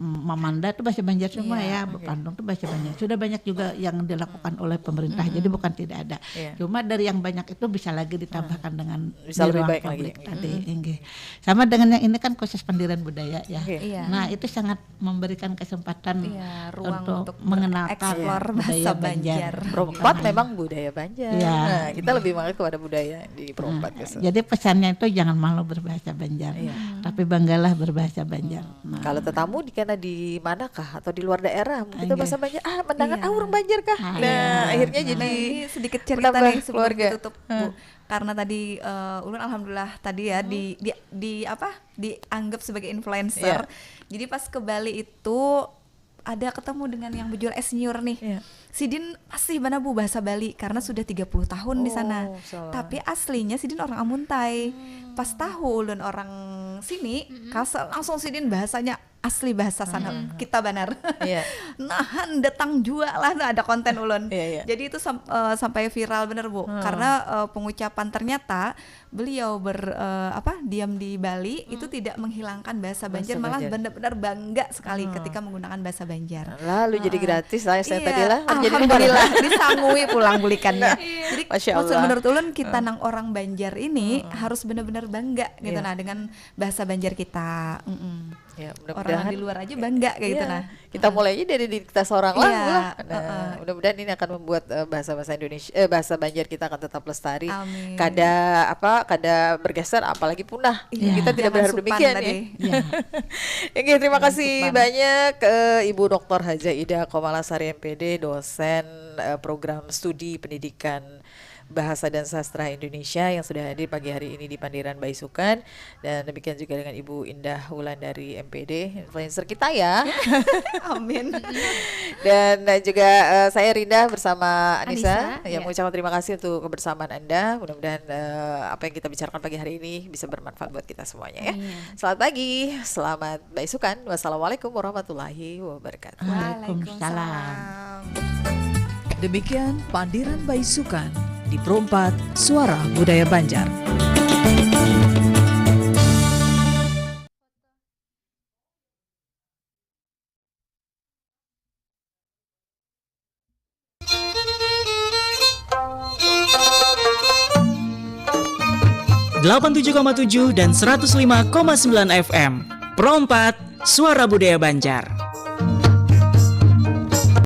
mamanda itu bahasa Banjar semua Iya, ya, oke. Pantun itu bahasa Banjar. Sudah banyak juga yang dilakukan oleh pemerintah, jadi bukan tidak ada. Iya. Cuma dari yang banyak itu bisa lagi ditambahkan dengan Bisa di lebih ruang baik lagi. publik tadi, inggih. Sama dengan yang ini kan khusus pendidikan budaya ya. Oke. Iya. Nah, itu sangat memberikan kesempatan Iya, ruang untuk, untuk mengenalkan bereksplor budaya bahasa Banjar. Banjar. Perempat memang budaya Banjar. Iya. Nah, kita lebih mengarah kepada budaya di perempat. Nah, jadi pesannya itu jangan malu berbahasa Banjar, tapi banggalah berbahasa Banjar. Nah, Kalau tetamu di kena di manakah atau di luar daerah, mungkin itu Enggak. bahasa Banjar, ah mendangan Iya. ah urang Banjar kah? Ah, Nah, akhirnya Nah, jadi ini sedikit cerita menambah nih sebelum keluarga. Ditutup, Bu. Karena tadi eh, ulun alhamdulillah tadi ya di, di di apa dianggap sebagai influencer. Iya. Jadi pas ke Bali itu ada ketemu dengan yang bejul senior nih. Iya. Sidin masih mana bu bahasa Bali karena sudah tiga puluh tahun di sana. Oh, salah. Tapi aslinya sidin orang Amuntai. Pas tahu ulun orang sini, kasar langsung sidin bahasanya asli bahasa sana hmm. kita banar. Yeah. Nahan datang jua lah, nah, ada konten ulun. Yeah, yeah. Jadi itu sam uh, sampai viral bener, Bu. Hmm. Karena uh, pengucapan ternyata beliau ber uh, apa diam di Bali hmm. itu tidak menghilangkan bahasa Banjar, bahasa malah benar-benar bangga sekali hmm. ketika menggunakan bahasa Banjar. Lalu uh, jadi gratis lah saya iya, tadi lah. Alhamdulillah disangui pulang bulikannya. Iya. Jadi maksud menurut ulun kita hmm. nang orang Banjar ini hmm. harus benar-benar bangga gitu yeah. nah dengan bahasa Banjar kita. Mm -mm. Ya, orang di luar aja bangga kayak gitu nah. Kita mulai aja dari diri kita seorang lah. Iya, nah, uh-uh. Mudah-mudahan ini akan membuat uh, bahasa-bahasa Indonesia eh, bahasa Banjar kita akan tetap lestari. Amin. Kada apa kada bergeser apalagi punah. Iya. Kita tidak berharap demikian tadi. Ya. Ya. Oke, terima kasih banyak ke Ibu Doktor Haja Ida Komalasari M P D, dosen uh, program studi pendidikan Bahasa dan Sastra Indonesia yang sudah hadir pagi hari ini di Pandiran Baisukan, dan demikian juga dengan Ibu Indah Wulandari M P D, influencer kita ya. Amin. Dan juga uh, saya Rinda bersama Anissa, Anissa yang ya. mengucapkan terima kasih untuk kebersamaan Anda. Mudah-mudahan uh, apa yang kita bicarakan pagi hari ini bisa bermanfaat buat kita semuanya ya. Amin. Selamat pagi, selamat baisukan. Wassalamualaikum warahmatullahi wabarakatuh. Waalaikumsalam. Demikian Pandiran Baisukan di Pro empat Suara Budaya Banjar. Delapan tujuh koma tujuh dan seratus lima koma sembilan F M. Pro empat, Suara Budaya Banjar.